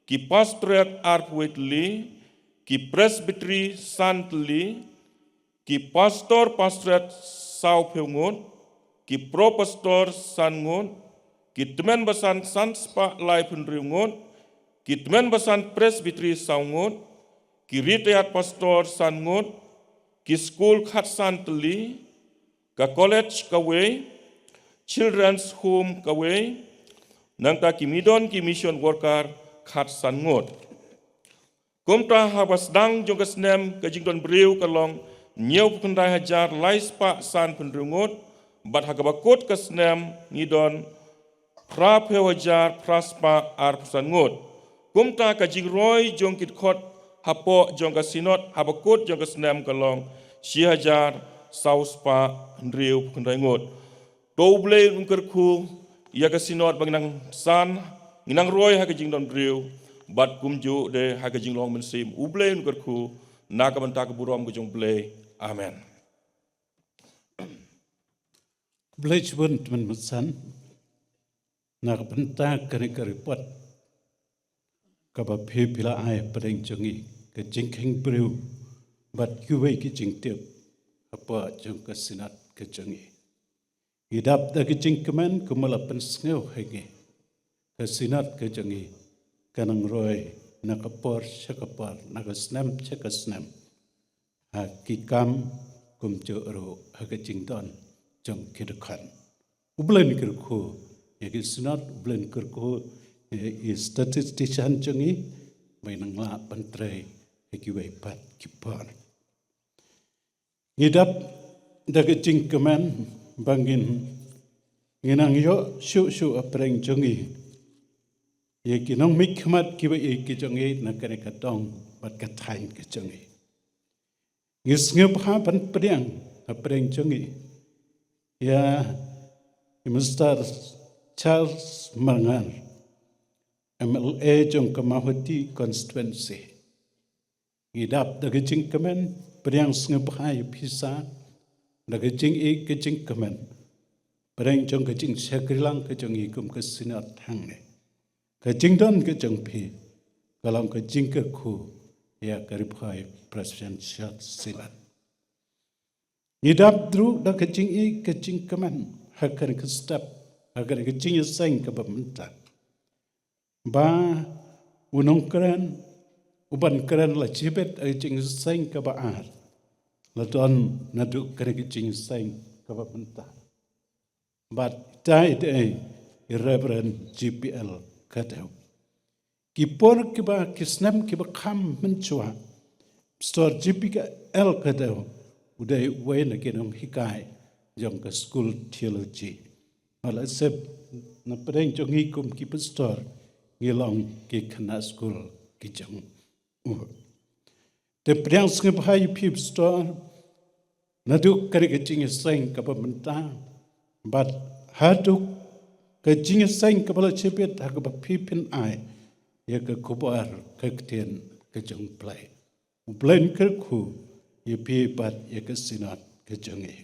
ki pastorate arphew wei tylli, ki presbytery san tylli, ki pastor pastorate sawphew ngut, ki pro pastor san ngut, ki tymmen basan san spah laiphew hynriew ngut, ki tymmen basan presbytery saw ngut, ki retired pastor san ngut, ki skul khatsan tylli, ka college kawei, children's home kawei, nangta ki mih don ki mission worker khatsan ngut. Kumta haba sdang jong ka snem ka jingdon briew ka long hynñiewphew khyndai hajar lai spah sanphew hynriew ngut, bad ha kaba kut ka snem ngi don phraphew hajar phra spah arphew san ngut. Kumta ka jingroi jong ki dkhot hapoh jong ka Synod haba kut jong ka snem ka long shi hajar saw spah hynriewphew khyndai ngut. To U Blei un kyrkhu ïa ka Synod ba ngi nang san, ngi nang roi ha ka jingdon briew bad kumjuh de ha ka jinglong mynsiem. U Blei un kyrkhu na ka bynta ka burom ka jong U Blei. Amen. Blei chibun tymmen basan na ka bynta kane ka report kaba phi phi la ai pdeng jong ngi, ka jingkheiñ briew bad kiwei ki jingtip hapoh jong ka Synod ka jong ngi. Ngi dap da ka jingkmen kumba la pynsngew ha ngi, ka Synod ka jong ngi ka nang roi na ka por sha ka por, na ka snem sha ka snem, ha ki kam kumjuh ruh ha ka jingdon jong ki dkhot. U Blei un kyrkhu ïa ki Synod, U Blei un kyrkhu ïa i statistician jong ngi, ba ngi nang lah ban trei ha kiwei pat ki por. Ngi dap da ka jingkmen ba ngin, ngin nang ïoh shuh shuh hapdeng jong ngi ïa ki nongmihkhmat kiba ïeit ki jong ngi na kane ka dong bad ka thaiñ ka jong ngi. Ngi sngewbha ban pdiang hapdeng jong ngi ïa i Mister Charles Marngar, M L A jong ka Mawhati constituency. Ngi dap da ka jingkmen, pdiang sngewbha ïa phi sa da ka jingïeit ka jingkmen, pdiang jong ka jingshakri lang ka jong ngi kum ka Synod hangne. Ka jingdon ka jong phi ka long ka jingkyrkhu ïa ka Ri Bhoi Presbyterian Church Synod. Ngi dap ruh da ka jingïeit ka jingkmen ha kane ka step, ha kane ka jingïaseng kaba mynta, ba u nongkren, u ban kren la shibit ha ka jingïaseng kaba ar, la don naduh kane ka jingïaseng kaba mynta. Bad ita i dei i Reverend G P L Khadew. Ki por kiba, ki snem kiba kham mynshuwa, Pastor G P L Khadew u dei uwei na ki nonghikai jong ka School Theology. Bad la sep na pdeng jong ngi kum ki pastor, ngi long ki khynnah skul ki jong u. Te pdiang sngewbha ïa phi pastor, naduh kane ka jingïaseng kaba mynta bad haduh ka jingïaseng kaba la shibit, ha kaba phi phin ai ïa ka khubor ka ktien ka jong U Blei. U Blei un kyrkhu ïa phi bad ïa ka Synod ka jong ngi.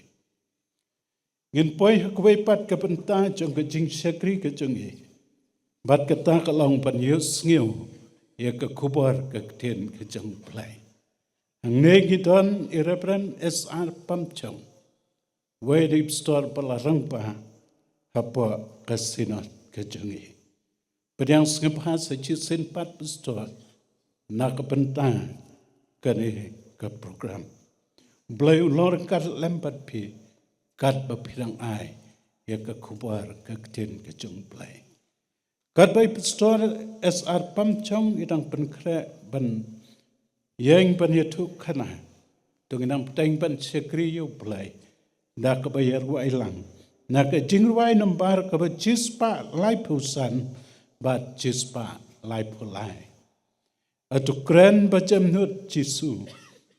Ngin poi ha kawei pat ka bynta jong ka jingshakri ka jong ngi, bad kata ka long ban ïohsngew ïa ka khubor ka ktien ka jong U Blei. Hangne ngi don i Reverend S R Pamchong, uwei na ki pastor ba la rangbah hapoh ka Synod ka jong ngi. Pdiang sngewbha sa shisien pat pastor na ka bynta kane ka program. U Blei un long ryngkat lem bad phi katba phi dang ai ïa ka khubor ka ktien ka jong U Blei. Katba i Pastor S R Pamchong i dang pynkhreh ban ïeng ban ïathuhkhana, to ngin nang bteng ban shakri ïa U Blei da kaba ïarwai lang na ka Jingrwai nambar kaba shispah laiphew san bad shispah laiphew lai. A to kren ba jemnud Jisu,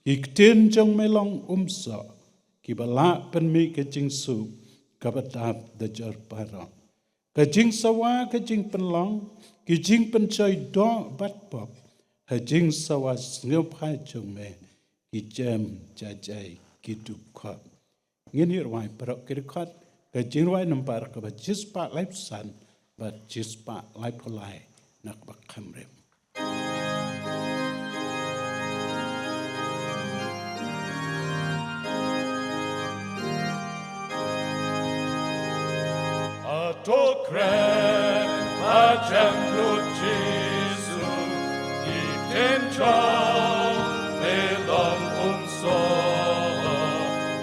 ki ktien jong me long umsoh, kiba lah pynmih ka jingsuh kaba dap da jor baroh. Ka jingsawa ka jingpynlong, ki jingpynshoi doh bad pop, ha jingsawa sngewbha jong me, ki jem jajai ki dkhot. Ngin ïa rwai baroh ki dkhot, ka Jingrwai nambar kaba shispah laiphew san bad shispah laiphew lai na kaba kham rim. A to kren ba jemnud Jisu, ki ktien jong me long umsoh,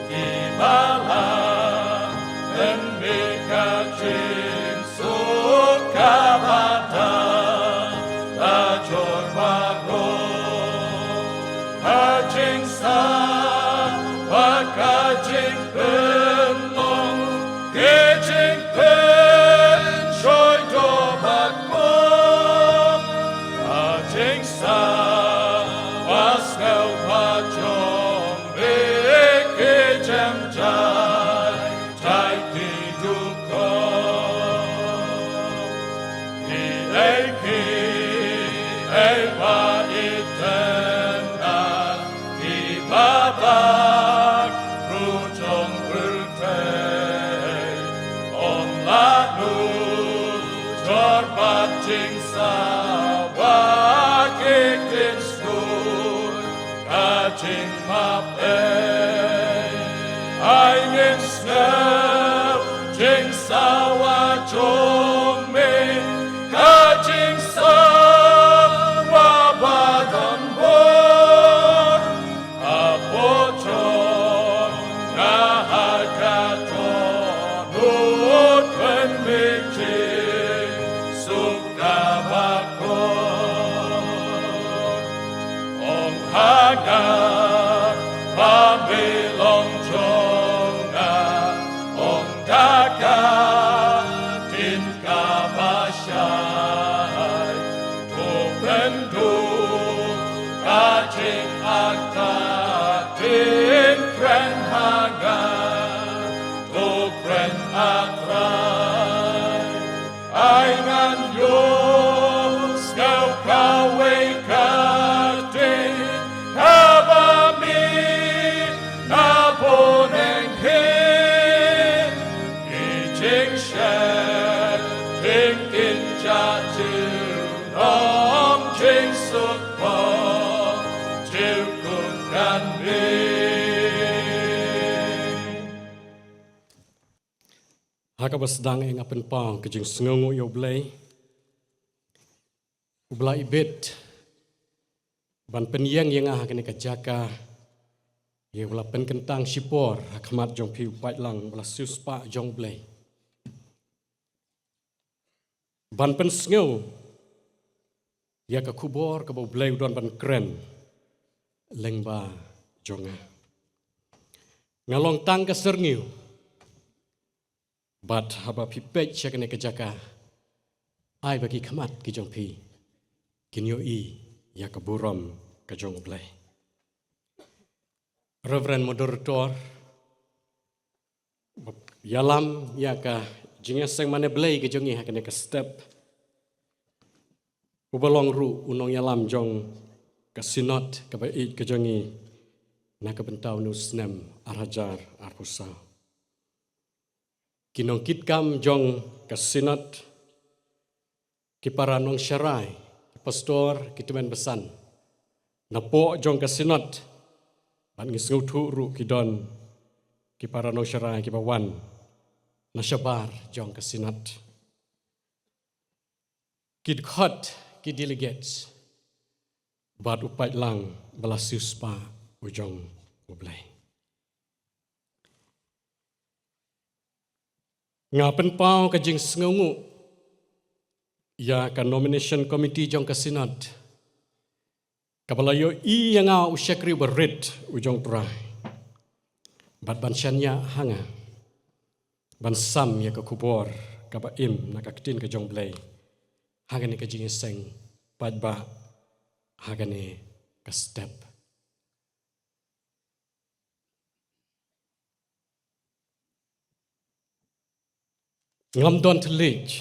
kiba lah pynmih ka jingsuh kaba dap da jor baroh. Ka jingsawa ka jingpynlong, ki jingpynshoi doh bad pop, ka jingsawa sngewbha jong me, ki jem jai jai ki dkhot. Kiei kiei ba itynnad, kiba bak ruh jong pyrthei, ym lah nud jor bad jingsawa, ki ktien skur ka Jingmap ei, ai ngin sngew jingsawa jong me, ka jingsawa ba don bor. Hapoh jong nga ha ka dohnud pynmih jingsuk kaba kor. Ong ha nga ba me long jong nga, ong da ka ktien kaba shai. To pynduh ka jingakta, jingkren ha nga. To kren, A Trai. Ai ngan ïohsngew kawei ka ktien kaba mih na bneng hi. Ki jingshem, jingkynjah junom, jingsuk bor, jingkut kan mih. Ha kaba sdang nga pynpaw ka jingsngewnguh ïa U Blei uba la ibit ban pynïeng ïa nga ha kane ka jaka, ïa uba la pynkyntang shipor ha khmat jong phi u paidlang uba la siewspah jong U Blei, ban pynsngew ïa ka khubor kaba U Blei u don ban kren lyngba jong nga. Nga long tang ka syrngiew, bad haba phi peit sha kane ka jaka, ai ba ki khmat ki jong phi kin ïohi ïa ka burom ka jong U Blei. Reverend Moderator, ïalam ïa ka jingïaseng mane Blei ka jong ngi ha kane ka step, uba long ruh u nongïalam jong ka Synod kaba ïeit ka jong ngi na ka bynta une u snem ar hajar arphew saw. Ki nongkitkam jong ka Synod, ki para nongsharai, ki pastor, ki tymmen basan napoh jong ka Synod, bad ngi sngewthuh ruh ki don ki para nongsharai kiba wan na shabar jong ka Synod, ki dkhot, ki delegates, bad u paidlang ba la siewspah u jong U Blei. Nga pynpaw ka jingsngewnguh ïa ka nomination committee jong ka Synod, kaba la ïohi ïa nga u shakri uba rit u jong U Trai, bad ban shaniah ha nga ban sam ïa ka khubor kaba im na ka ktien ka jong U Blei ha kane ka jingïaseng paidbah ha kane ka step. Ngam don thylliej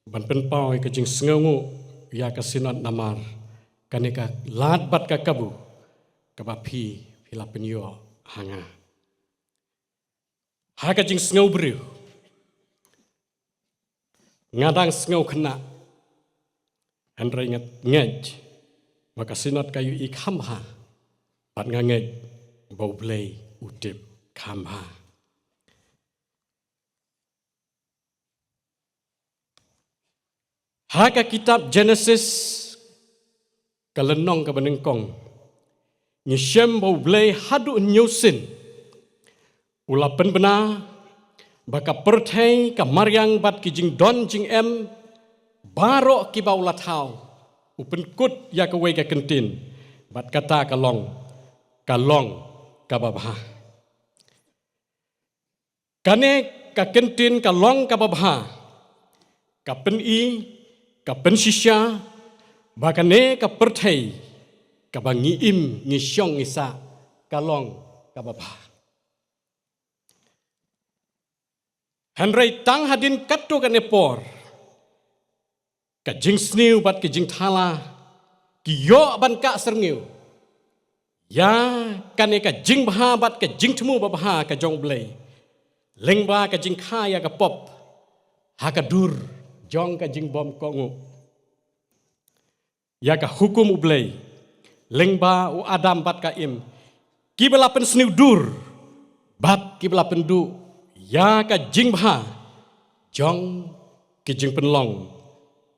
ban pynpaw ïa ka jingsngewnguh ïa ka Synod namar kane ka lad bad ka kabu kaba phi, phi la pynïoh ha nga. Ha ka jingsngew briew, nga dang sngew khynnah, hynrei nga ngeit ba ka Synod ka ïohi kham bha, bad nga ngeit ba U Blei u tip kham bha. Ha ka kitab Genesis, ka lynnong kaba nyngkong, ngi shem ba U Blei haduh hynñiew sien u la pynbna ba ka pyrthei, ka mariang bad ki jingdon jingem baroh kiba u la thaw, u pynkut ïa kawei ka kyntien, bad kata ka long, ka long kaba bha. Kane ka kyntien ka long kaba bha ka pyni, ka pynshisha ba kane ka pyrthei kaba ngi im, ngi shong, ngi sah, ka long kaba bha. Hynrei tang hadien katto katne por, ka jingsniew bad ka jingthala ki ïoh ban kah syrngiew ïa kane ka jingbha bad ka jingthmu babha ka jong U Blei lyngba ka jingkha ïa ka pop ha ka dur jong ka jingbymkohnguh. Ïa ka hukum U Blei lyngba u Adam bad ka Im, kiba la pynsniew dur bad kiba la pynduh ïa ka jingbha jong ki jingpynlong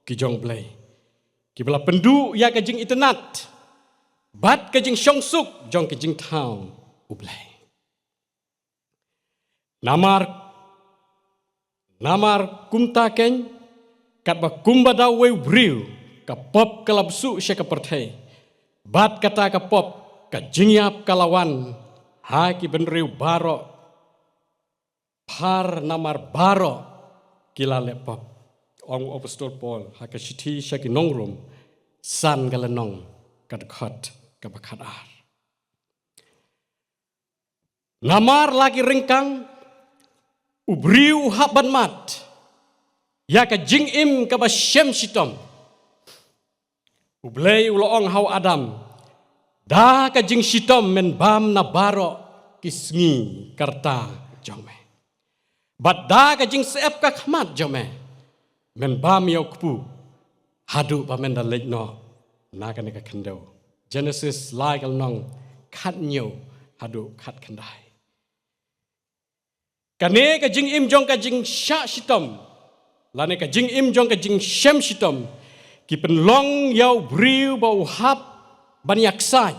ki jong U Blei, kiba la pynduh ïa ka jingitynnad bad ka jingshongsuk jong ka jingthaw U Blei. Namar, namar kumta keiñ, katba kumba da uwei u briew ka pop ka la buh sha ka pyrthei, bad kata ka pop, ka jingïap ka la wan ha ki bynriew baroh, phar namar baroh ki la leh pop. Ong u Apostol Paul ha ka shithi sha ki nong Rom, san ka lynnong, ka dkhot kaba khatar. Namar la ki ryngkang, u briew u hap ban mad ïa ka jingim kaba shem shitom. U Blei u la ong ha u Adam, da ka jingshitom men bam na baroh ki sngi ka rta jong me, bad da ka jingsyiap ka khmat jong me men bam ïa u kpu, haduh ba men da leit noh na kane ka khyndew. Genesis lai ka lynnong, khathynñiew haduh khatkhyndai. Kane ka jingim jong ka jingshah shitom, lane ka jingim jong ka jingshem shitom, ki pynlong ïa u briew ba u hap ban ïaksaid.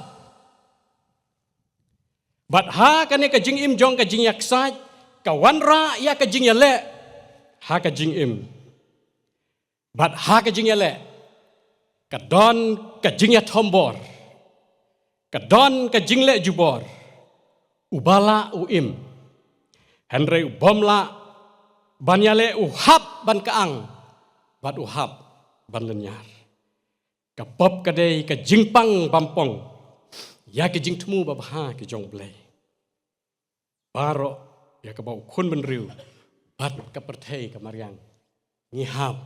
Bad ha kane ka jingim jong ka jingïaksaid, ka wanrah ïa ka jingïaleh ha ka jingim. Bad ha ka jingïaleh, ka don ka jingïathombor, ka don ka jingleh jubor, uba lah u im. Hynrei u bym lah ban ïaleh, u hap ban kyang, bad u hap ban lynñiar. Ka pop ka dei ka jingpang bym pong ïa ka jingthmu babha ka jong U Blei. Baroh ïa kaba u khun bynriew bad ka pyrthei ka mariang, ngi hap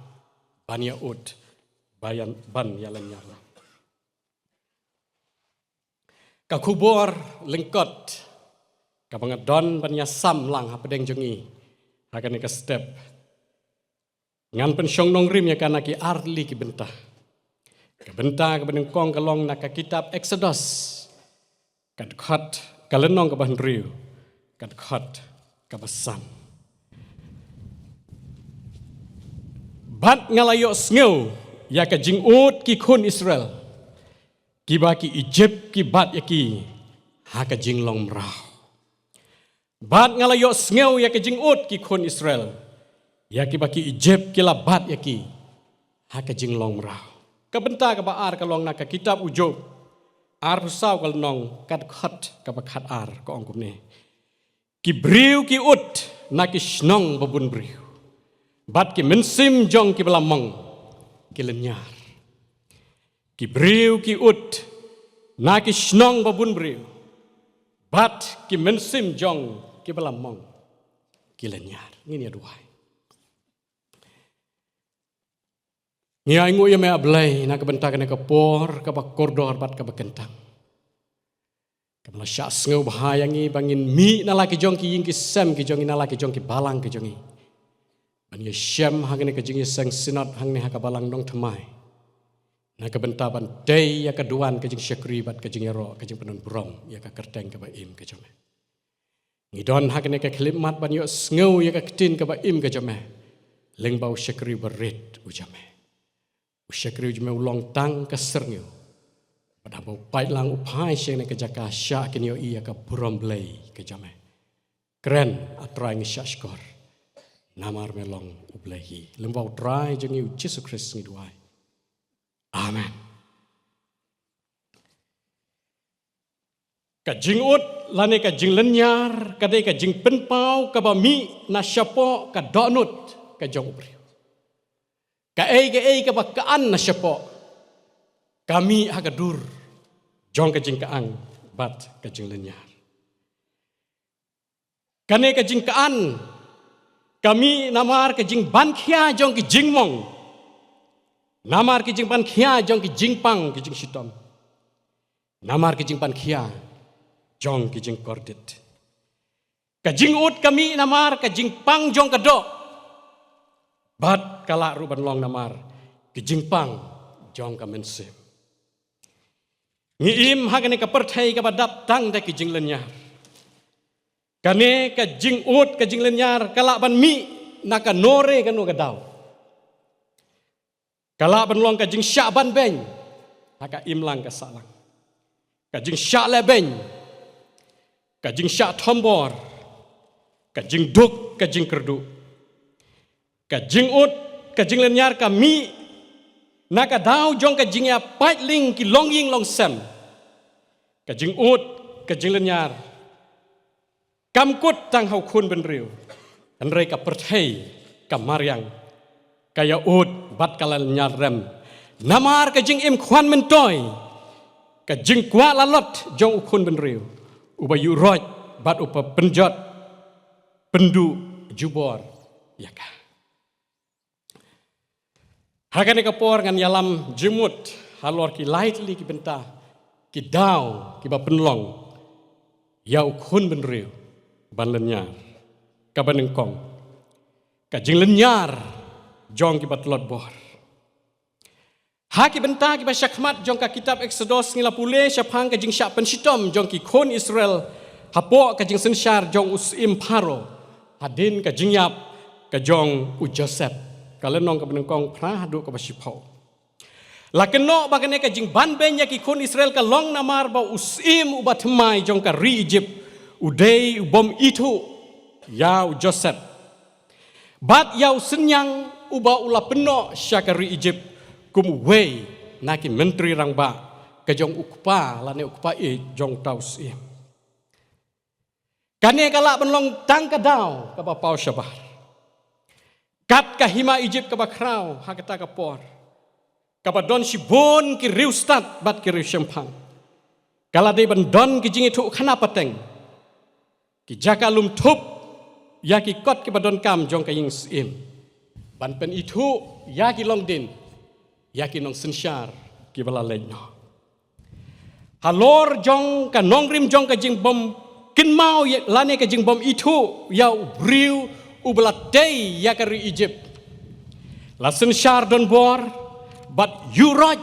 ban ïa ud, ban ïa, ban ïa lynñiar. Ka khubor lyngkot kaba nga don ban ïasam lang hapdeng jong ngi ha kane ka step, ngan pynshong nongrim ïa ka na ki artylli ki bynta. Ka bynta kaba nyngkong ka long na ka kitab Eksodos, ka dkhot, ka lynnong kaba hynriew, ka dkhot kaba san. Bad nga la ïohsngew ïa ka jingud ki khun Israel, kiba ki Ijipt ki bat ïa ki ha ka jinglong mraw. Bad nga la ïohsngew ïa ka jingud ki khun Israel, ïa kiba ki Ijipt ki la bat ïa ki ha ka jinglong mraw. Ka bynta kaba ar ka long na ka kitab u Job, arphew saw ka lynnong, ka dkhot kaba khatar, ka ong kumne: Ki briew ki ud na ki shnong babun briew, bad ki mynsiem jong kiba la mong ki lynñiar. Ki briew ki ud na ki shnong babun briew, bad ki mynsiem jong kiba la mong ki lynñiar. Ngin ïa duwai. Ngi ainguh ïa me, A Blei, na ka bynta kane ka por kaba kordor bad kaba kyntang, kaba la shah sngewbha ïa ngi ba ngin mih na la ki jong ki ïing ki sem ki jong ngi, na la ki jong ki balang ki jong ngi, ban ïashem ha kane ka jingïaseng Synod hangne ha ka Balang Nongthymmai, na ka bynta ban tei ïa ka duwan ka jingshakri bad ka jingïaroh, ka jingpyndonkam burom ïa ka kyrteng kaba im ka jong me. Ngi don ha kane ka khyllipmat ban ïohsngew ïa ka ktien kaba im ka jong me lyngba u shakri barit u jong me. U shakri u jong me u long tang ka syrngiew, bad haba u pait lang u phai sha kane ka jaka, shah kin ïohi ïa ka burom Blei ka jong me. Kren, A Trai, ngi shah shkor, namar me long U Blei hi. Lyngba U Trai jong ngi U Jisu Khrist ngi duwai. Amen. Ka jingud lane ka jinglynñiar ka dei ka jingpynpaw kaba mih na shapoh ka dohnud ka jong u briew. Kaei kaei kaba kyaan na shapoh, ka mih ha ka dur jong ka jingkyang bad ka jinglynñiar. Kane ka jingkyaan ka mih namar ka jingpynkhia jong ki jingmong, namar ki jingpynkhia jong ki jingpang ki jingshitom, namar ki jingpynkhia jong ki jingkordit. Ka jingud ka mih namar ka jingpang jong ka doh, bad ka lah ruh ban long namar ka jingpang jong ka mynsiem. Ngi im ha kane ka pyrthei kaba dap tang da ki jinglynñiar. Kane ka jingud, ka jinglynñiar, ka lah ban mih na kano re kano ka daw. Ka lah ban long ka jingshah banbeiñ ha ka imlang ka sahlang, ka jingshah lehbeiñ, ka jingshah thombor, ka jingduk, ka jingkyrduh. Ka jingud, ka jinglynñiar ka mih na ka daw jong ka jingïapait lieng ki longïing longsem. Ka jingud, ka jinglynñiar kam kut tang ha u khun bynriew, hynrei ka pyrthei ka mariang, ka ïaud bad ka la lynñiar rem. Namar ka jingim khwan myntoi, ka jingkwah lalot jong u khun bynriew, uba ïuh roit bad uba pynjot pynduh jubor ïa ka. Ha kane ka por ngan ïalam jingmut halor ki lai tylli ki bynta, ki daw kiba pynlong ïa u khun bynriew ban lynñiar. Kaba nyngkong, ka jinglynñiar jong kiba tlot bor. Ha ki bynta kiba shakhmat jong ka kitab Eksodos ngi la pule shaphang ka jingshah pynshitom jong ki khun Israel hapoh ka jingsynshar jong u syiem Pharaoh hadien ka jingïap ka jong u Joseph, ka lynnong kaba nyngkong phra haduh kaba shiphew. La kynnoh ba kane ka jingbanbeiñ ïa ki khun Israel ka long namar ba u syiem uba thymmai jong ka ri Ijipt u dei u bym ithuh ïa u Joseph bad ïa u synñiang uba u la pynnoh sha ka ri Ijipt kum uwei na ki myntri rangbah ka jong u kpa lane u kpa ïeit jong uta u syiem. Kane ka lah ban long tang ka daw kaba paw shabar. Kat ka hima Ijipt kaba khraw ha kata ka por, kaba don shibun ki riewstad bad ki riewshemphang, ka la dei ban don ki jingithuhkhana pateng, ki jaka lum thup ïa ki kot kiba donkam jong ka ïing syiem, ban pynithuh ïa ki longdien ïa ki nongsynshar kiba la leit noh. Halor jong ka nongrim jong ka jingbym kynmaw ïa, lane ka jingbym ithuh ïa u briew uba la tei ïa ka ri Ijipt, la synshar donbor bad ïuh roit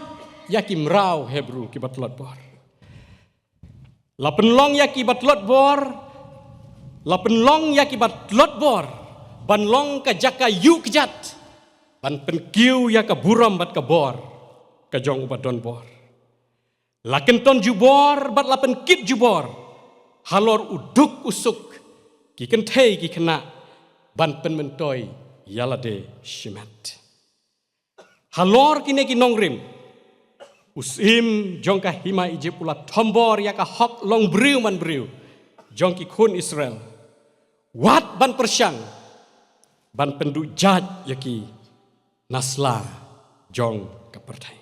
ïa ki mraw Hebru kiba tlot bor. La pynlong ïa kiba tlot bor, la pynlong ïa kiba tlot bor ban long ka jaka ïuh kjat, ban pynkiew ïa ka burom bad ka bor ka jong uba donbor. La kynton jubor bad la pynkit jubor halor u duk u suk ki kynthei ki khynnah ban pynmyntoi ïa lade shimet. Halor kine ki nongrim, u syiem jong ka hima Ijipt u la thombor ïa ka hok long briew man briew jong ki khun Israel, wat ban pyrshang ban pynduh jait ïa ki na sla jong ka pyrthei.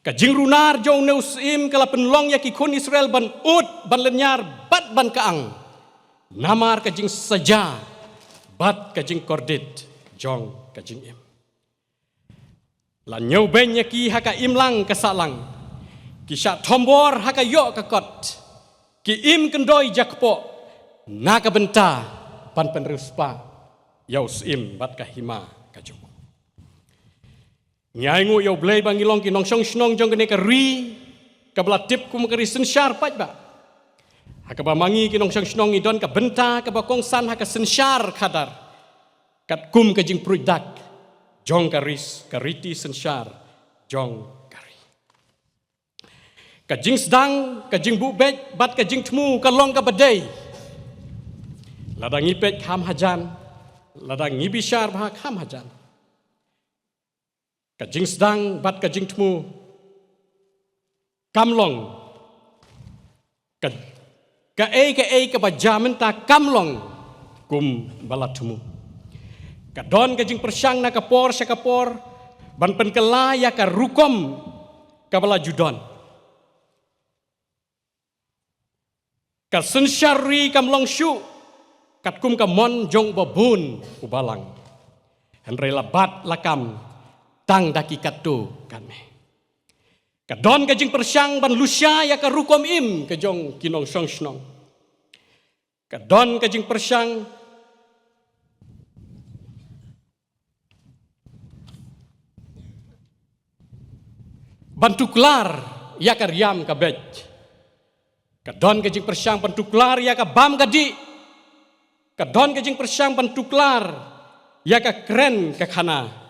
Ka jingrunar jong une u syiem ka la pynlong ïa ki khun Israel ban ud, ban lynñiar bad ban kyang namar ka jingsaja bad ka jingkordit jong ka jingim. La ñiewbeiñ ïa ki ha ka imlang ka sahlang, ki shah thombor ha ka ïoh ka kot, ki im kyndoi jakpoh na ka bynta ban pynriewspah ïa u syiem bad ka hima ka jong u. Ngi ainguh ïa U Blei ba ngi long ki nongshong shnong jong kane ka ri kaba la tip kum ka ri synshar paidbah, ha kaba ma ngi ki nongshong shnong ngi don ka bynta kaba kongsan ha ka synshar khadar katkum ka jingpruid dak jong ka ri, ka riti synshar jong ka ri. Ka jingsdang, ka jingbuh beit bad ka jingthmu ka long kaba dei. Lada ngi peit kham hajan, lada ngi bishar bha kham hajan, ka jingsdang bad ka jingthmu kam long. Ka, kaei kaei kaba jia mynta kam long kum ba la thmu. Ka don ka jingpyrshang na ka por sha ka por ban pynkylla ïa ka rukom kaba la ju don. Ka synshar ri kam long shuh katkum ka mon jong uba bun u balang, hynrei la bat la kam tang da ki katto katne. Ka don ka jingpyrshang ban lushai ïa ka rukom im ka jong ki nongshong shnong. Ka don ka jingpyrshang ban tuklar ïa ka riam ka beit. Ka don ka jingpyrshang ban tuklar ïa ka bam ka dih. Ka don ka jingpyrshang ban tuklar ïa ka kren ka khana.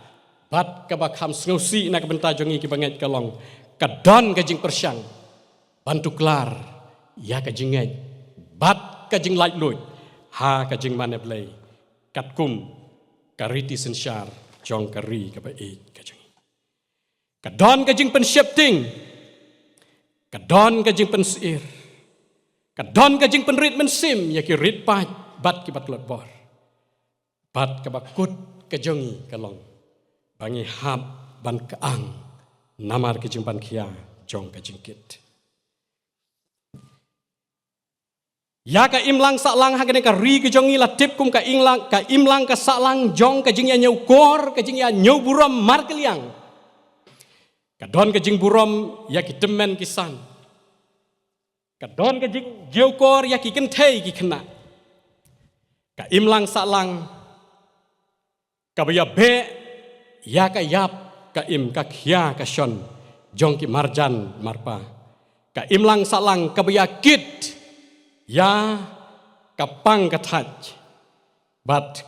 Bad kaba kham sngewsih na ka bynta jong ngi kiba ngeit ka long, ka don ka jingpyrshang ban tuklar ïa ka jingngeit bad ka jinglaitluid ha ka jingmane Blei, katkum ka riti synshar jong ka ri kaba ïeit ka jong ngi. Ka don ka jingpynsheptieng, ka don ka jingpynsyir, ka don ka jingpynrit mynsiem ïa ki rit paid bad kiba tlot bor. Bad kaba kut ka jong ngi ka long ba ngi hap ban kyang namar ka jingpynkhia jong ka jingkit. Ïa ka imlang sahlang ha kane ka ri ka jong ngi la tip kum ka imlang, ka imlang ka sahlang jong ka jingïañiew kor, ka jingïañiew burom markylliang. Ka don ka jingburom ïa ki tymmen ki san. Ka don ka jingñiew kor ïa ki kynthei ki khynnah. Ka imlang sahlang kaba ïa beh ïa ka ïap ka im, ka khia ka shon jong ki marjan marpa. Ka imlang sahlang kaba ïa kit ïa ka pang ka thait bad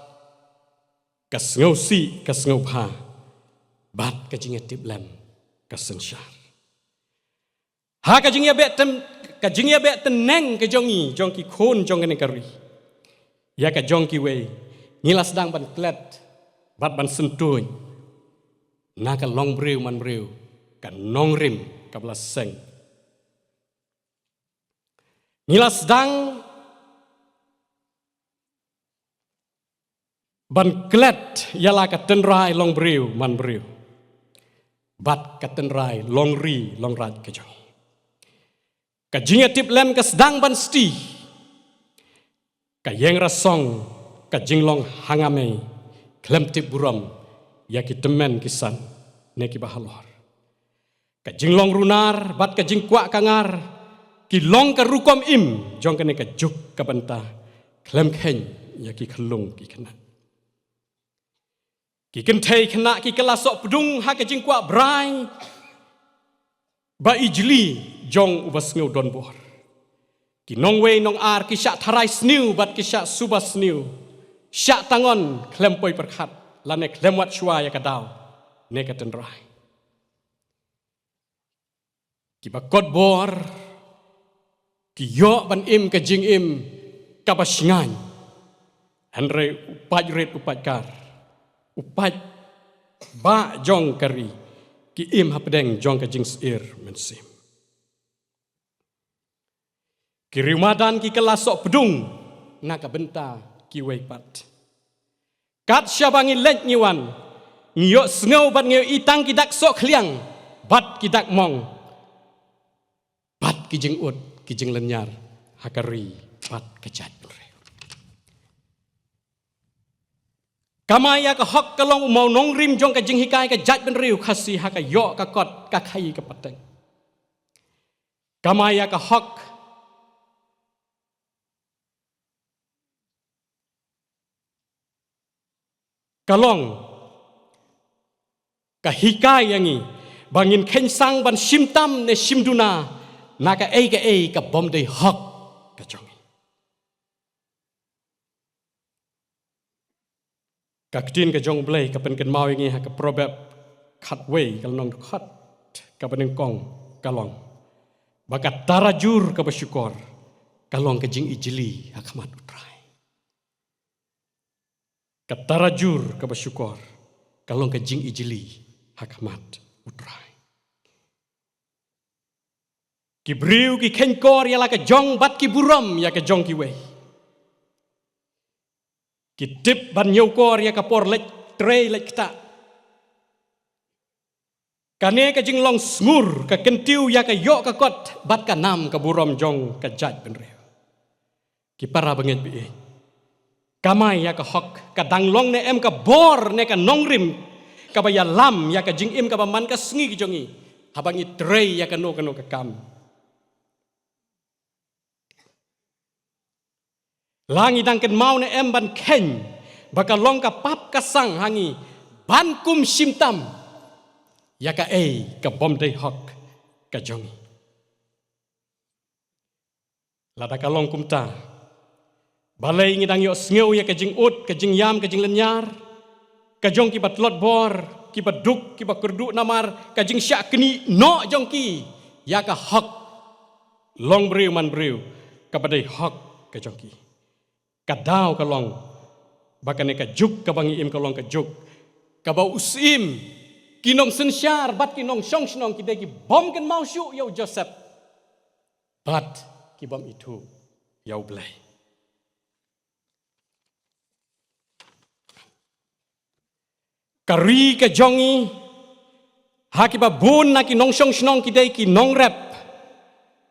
ka sngewsih ka sngewbha bad ka jingïatiplem ka synshar. Ha ka jingïabeh tyn-, ka jingïabeh tyneng ka jong ngi, jong ki khun jong kane ka ri ïa ka jong kiwei, ngi la sdang ban klet bad ban syntuid na ka longbriew manbriew, ka nongrim kaba la seng. Ngi la sdang ban klet ïa la ka tynrai longbriew manbriew bad ka tynrai longri longraij ka jong ngi. Ka jingïatiplem ka sdang ban sti, ka ïeng rasong ka jinglong hangamei khlem tip burom ïa ki tymmen ki san ne kiba halor. Ka jinglong runar bad ka jingkwah ka ngar ki long ka rukom im jong kane ka juk ka bynta khlem kheiñ ïa ki khyllung ki khynnah. Ki kynthei khynnah ki kylla soh pdung ha ka jingkwah brai ba ijli jong uba sngew donbor. Ki nongwei nongar ki shah tharai sniew bad ki shah suba sniew, shah tangon khlem poi pyrkhat lane khlem wad shuwa ïa ka daw ne ka tynrai. Kiba kot bor ki ïoh ban im ka jingim kaba shngaiñ, hynrei u paid rit u paid kar, u paid bah jong ka ri, ki im hapdeng jong ka jingsyir mynsiem. Ki riew madan ki kylla soh pdung na ka bynta kiwei pat. Kat shaba ngi leit ngi wan, ngi ïohsngew bad ngi ïohi tang ki dak soh khliang bad ki dak mong bad ki jingud ki jinglynñiar ha ka ri bad ka jaitbynriew. Kamai ïa ka hok ka long u mawnongrim jong ka jinghikai ka jaitbynriew Khasi ha ka ïoh ka kot ka khaïi ka pateng. Kamai ïa ka hok ka long ka hikai ïa ngi ba ngin kheiñ sang ban shim tam ne shim duna na kaei kaei ka bym dei hok ka jong ngi. Ka ktien ka jong U Blei ka pynkynmaw ïa ngi ha ka Proverb khatwei ka lynnong dkhot kaba nyngkong ka long ba ka tarajur kaba shukor ka long ka jingijli ha khmat U Trai. Ka tarajur kaba shukor ka long ka jingijli ha khmat U Trai. Ki briew ki kheiñkor ïa la ka jong bad ki burom ïa ka jong kiwei. Ki tip ban ñiewkor ïa ka por leit trei leit ktah. Kane ka jinglong sngur ka kyntiew ïa ka ïoh ka kot bad ka nam ka burom jong ka jaitbynriew. Ki para bangeit ba ïeit, kamai ïa ka hok ka dang long ne em ka bor ne ka nongrim kaba ïalam ïa ka jingim kaba man ka sngi ka jong ngi haba ngi trei ïa kano kano ka kam. La ngi dang kynmaw ne em ban kheiñ ba ka long ka pap ka sang ha ngi ban kum shim tam ïa kaei ka bym dei hok ka jong ngi. Lada ka long kumta, balei ngi dang ïohsngew ïa ka jingud, ka jingïam, ka jinglynñiar ka jong kiba tlot bor, kiba duk, kiba kyrduh namar ka jingshah knieh noh jong ki ïa ka hok long briew man briew, kaba dei hok ka jong ki. Ka daw ka long ba kane ka juk kaba ngi im ka long ka juk kaba u syiem, ki nongsynshar bad ki nongshong shnong ki dei ki bym kynmaw shuh ïa u Joseph bad ki bym ithuh ïa U Blei. Ka ri ka jong ngi, ha kiba bun na ki nongshong shnong ki dei ki nongrep.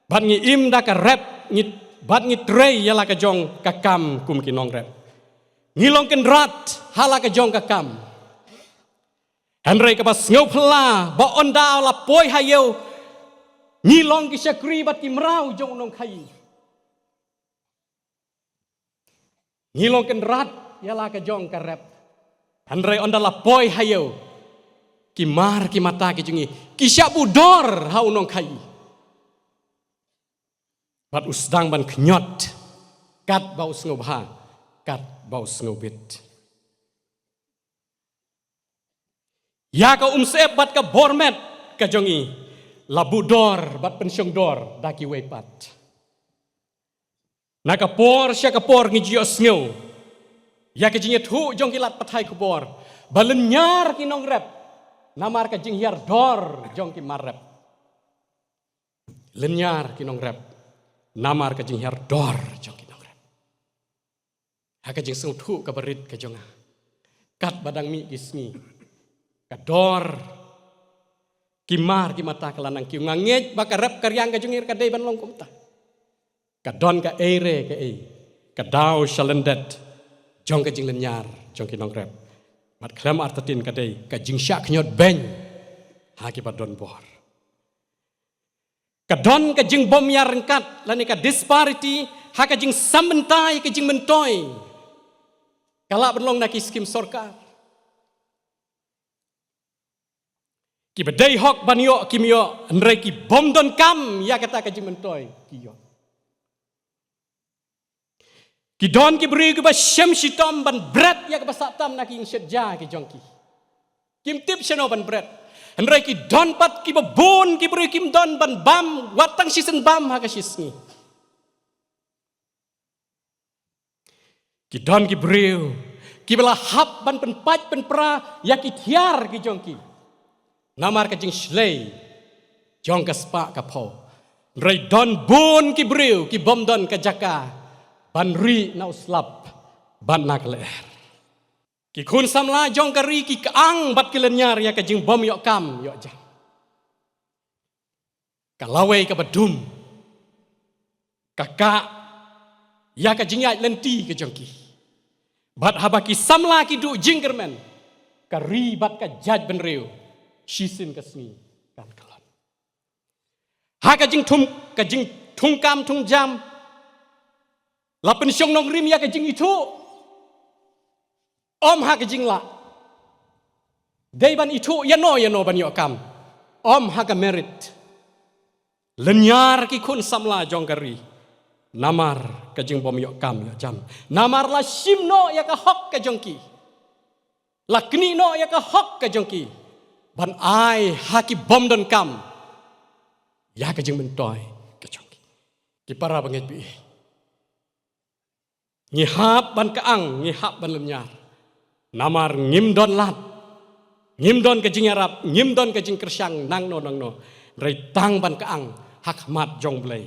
Bad ngi im da ka rep, ngi, bad ngi trei ïa la ka jong ka kam kum ki nongrep. Ngi long kynrad ha la ka jong ka kam. Hynrei kaba sngewphylla ba ynda la poi ha ïew, ngi long ki shakri bad ki mraw jong u nongkhaïi. Ngi long kynrad ïa la ka jong ka rep. Hynrei ynda la poi ha ïew, ki mar ki mata ki jong ngi ki shah buh dor ha u nongkhaïi. Bad u sdang ban khñiot katba u sngewbha, katba u sngewbit. Ïa ka umsyep bad ka bor met ka jong ngi la buh dor bad pynshong dor da kiwei pat. Na ka por sha ka por ngi ju ïohsngew ïa ka jingïathuh jong ki lad pathai khubor ba lynñiar ki nongrep namar ka jinghiar dor jong ki mar rep. Lynñiar ki nongrep namar ka jinghiar dor jong ki nongrep. Ha ka jingsngewthuh kaba rit ka jong nga, katba dang mih ki sngi, ka dor ki mar ki mata ka la nang kiew. Nga ngeit ba ka rep ka riang ka jong ngi ka dei ban long kumta. Ka don kaei re kaei, ka daw shalyndet jong ka jinglynñiar jong ki nongrep. Bad khlem artatien ka dei ka jingshah khñiot beiñ ha kiba don bor. Ka don ka jingbym ïaryngkat lane ka disparity ha ka jingsam bynta ïa ka jingmyntoi. Ka lah ban long na ki skim sorkar. Kiba dei hok ban ïoh kim ïoh, hynrei ki bym donkam ïa kata ka jingmyntoi ki ïoh. Ki don ki briew kiba shem shitom ban bret ïa kaba sah tam na ki jingshet ja ki jong ki. Kim tip shano ban bret. Hynrei ki don pat kiba bun ki briew kim don ban bam, wat tang shisien bam ha ka shisngi. Ki don ki briew kiba la hap ban pynpait pynpra ïa ki thiar ki jong ki namar ka jingshlei jong ka spah ka phew. Hynrei don bun ki briew ki bym don ka jaka ban rieh na u slap bad na ka lyer. Ki khun samla jong ka ri ki kyang bad ki lynñiar ïa ka jingbym ïoh kam ïoh jam. Ka lawei kaba dum, ka kah ïa ka jingïaid lynti ka jong ki. Bad haba ki samla ki duh jingkyrmen, ka ri bad ka jaitbynriew shisien ka sngi kan kyllon. Ha ka jingthung, ka jingthung kam thung jam, la pynshong nongrim ïa ka jingithuh, ym ha ka jinglah. Dei ban ithuh ïano ïano ban ïoh kam, ym ha ka merit. Lynñiar ki khun samla jong ka ri namar ka jingbym ïoh kam ïoh jam. Namar la shim noh ïa ka hok ka jong ki. La knieh noh ïa ka hok ka jong ki ban ai ha ki bym donkam ïa ka jingmyntoi ka jong ki. Ki para bangeit, ngi hap ban kyang, ngi hap ban lynñiar. Namar ngim don lad, ngim don ka jingïarap, ngim don ka jingkyrshan nangno nangno. Hynrei tang ban kyang ha khmat jong U Blei,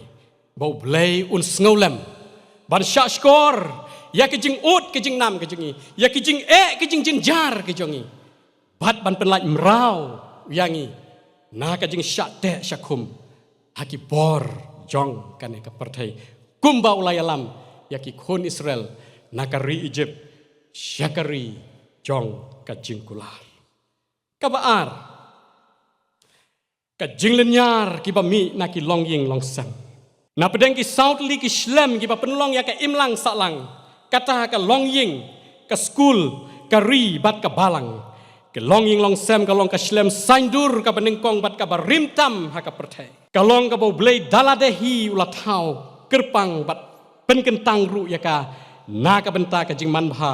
ba U Blei un sngewlem ban shah shkor ïa ka jingud ka jingnam ka jong ngi, ïa ka jingeh ka jingjynjar ka jong ngi, bad ban pynlait mraw ïa ngi na ka jingshah teh shah khum ha ki bor jong kane ka pyrthei, kumba u la ïalam ïa ki khun Israel na ka ri Ijipt sha ka ri jong ka jingkular. Kaba ar, ka jinglynñiar kiba mih na ki longïing longsem. Na pdeng ki saw tylli ki shlem kiba pynlong ïa ka imlang sahlang, kata ka longïing, ka skul, ka ri bad ka balang, ka longïing longsem ka long ka shlem saiñdur kaba nyngkong bad kaba rim tam ha ka pyrthei. Ka long kaba U Blei da lade hi u la thaw kyrpang bad pynkyntang ruh ïa ka na ka bynta ka jingmanbha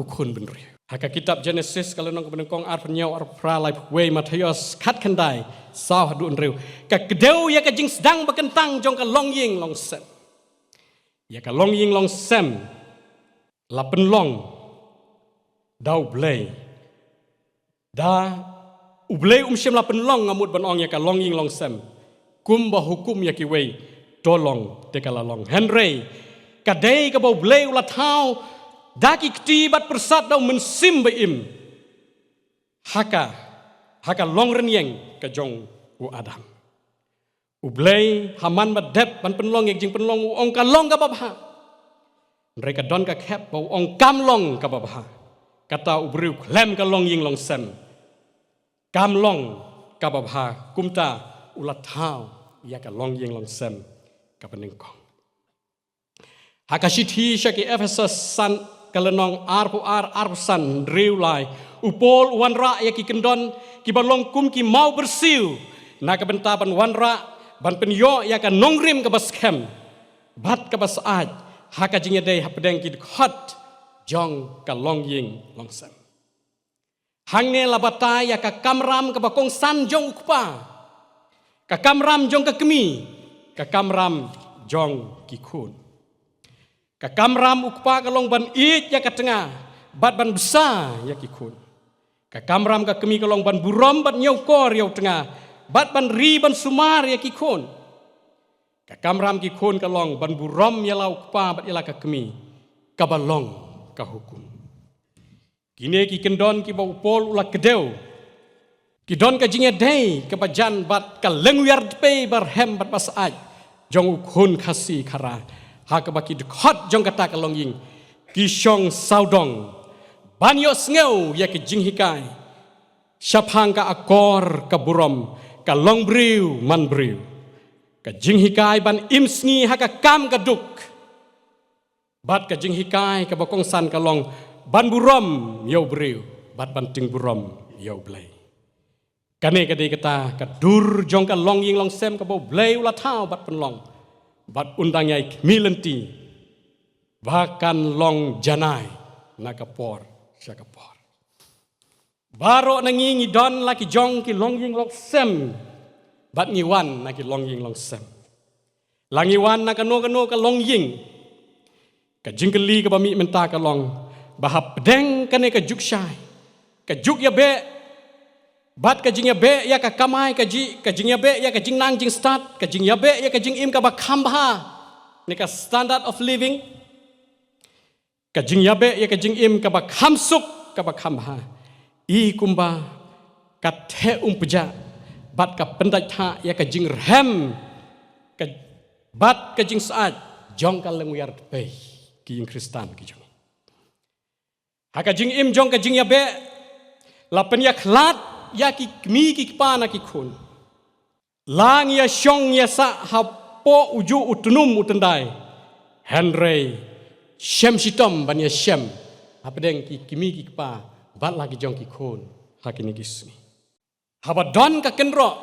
u khun bynriew. Ha ka kitab Genesis ka lynnong kaba nyngkong arphew hynñiew, arphew phra, laiphew wei, Mathaios khatkhyndai, saw haduh hynriew, ka kdew ïa ka jingsdang ba kyntang jong ka longïing longsem. Ïa ka longïing longsem la pynlong da U Blei. Da U Blei um shym la pynlong, nga mut ban ong, ïa ka longïing longsem kumba hukum ïa kiwei, to long te ka la long. Hynrei ka dei kaba U Blei u la thaw da ki kti bad pyrsad da U Mynsiem Ba-im ha ka, ha ka longrynieng ka jong u Adam. U Blei ha man ba dep ban pynlong ïa ka jingpynlong u ong ka long kaba bha. Hynrei ka don ka khep ba u ong kam long kaba bha. Kata u briew khlem ka longïing longsem kam long kaba bha, kumta u la thaw ïa ka longïing longsem kaba nyngkong. Ha ka shithi sha ki Ephesos san, ka lynnong arphew ar, arphew san, hynriew lai, u Paul u wanrah ïa ki kyndon kiba long kum ki maw byrsiew na ka bynta ban wanrah, ban pynïoh ïa ka nongrim kaba skhem bad kaba syaid ha ka jingïadei hapdeng ki dkhot jong ka longïing longsem. Hangne la batai ïa ka kamram kaba kongsan jong u kpa, ka kamram jong ka kmie, ka kamram jong ki khun. Ka kamram u kpa ka long ban ïeit ïa ka tnga bad ban bsa ïa ki khun. Ka kamram ka kmie ka long ban burom bad ñiewkor ïa u tnga bad ban ri ban sumar ïa ki khun. Ka kamram ki khun ka long ban burom ïa la u kpa bad ïa la ka kmie, kaba long ka hukum. Kine ki kyndon kiba u Paul u la kdew ki don ka jingïadei kaba jan bad ka lengwiar dpei barhem bad basyaid jong u khun Khasi Khara, ha kaba ki dkhot jong kata ka longïing ki shong sawdong ban ïohsngew ïa ka jinghikai shaphang ka akor ka burom, ka longbriew manbriew, ka jinghikai ban im sngi ha ka kam ka duk. Bad ka jinghikai kaba kongsan ka long ban burom ïa u briew bad ban tieng burom ïa u Blei. Kane ka dei kata ka dur jong ka longïing longsem kaba u Blei u la thaw bad pynlong, bad un dang ïai khmih lynti ba kan long janai na ka por sha ka por. Baroh na ngi ngi don la ki jong ki longïing longsem bad ngi wan na ki longïing longsem. La ngi wan na kano kano ka longïing, ka jingkylli kaba mih mynta ka long ba hapdeng kane ka juk shai, ka juk ïabeh bad ka jingïabeh ïa ka kamai kajih, ka jingïabeh ïa ka jingnang jingstad, ka jingïabeh ïa ka jingim kaba kham bha, ne ka standard of living, ka jingïabeh ïa ka jingim kaba kham suk kaba kham bha, i kumba ka theh umpjah bad ka pyndait thah ïa ka jingrhem ka, bad ka jingsyaid jong ka lengwiar dpei ki ïing Khristan ki jong ngi. Ha ka jingim jong ka jingïabeh la pynïakhlad ïa ki kmie ki kpa na ki khun. La ngi ïa shong ïa sah hapoh u juh u tnum u tyndai, hynrei shem shitom ban ïa shem hapdeng ki kmie ki kpa bad la ki jong ki khun ha kine ki sngi. Haba don ka kynroh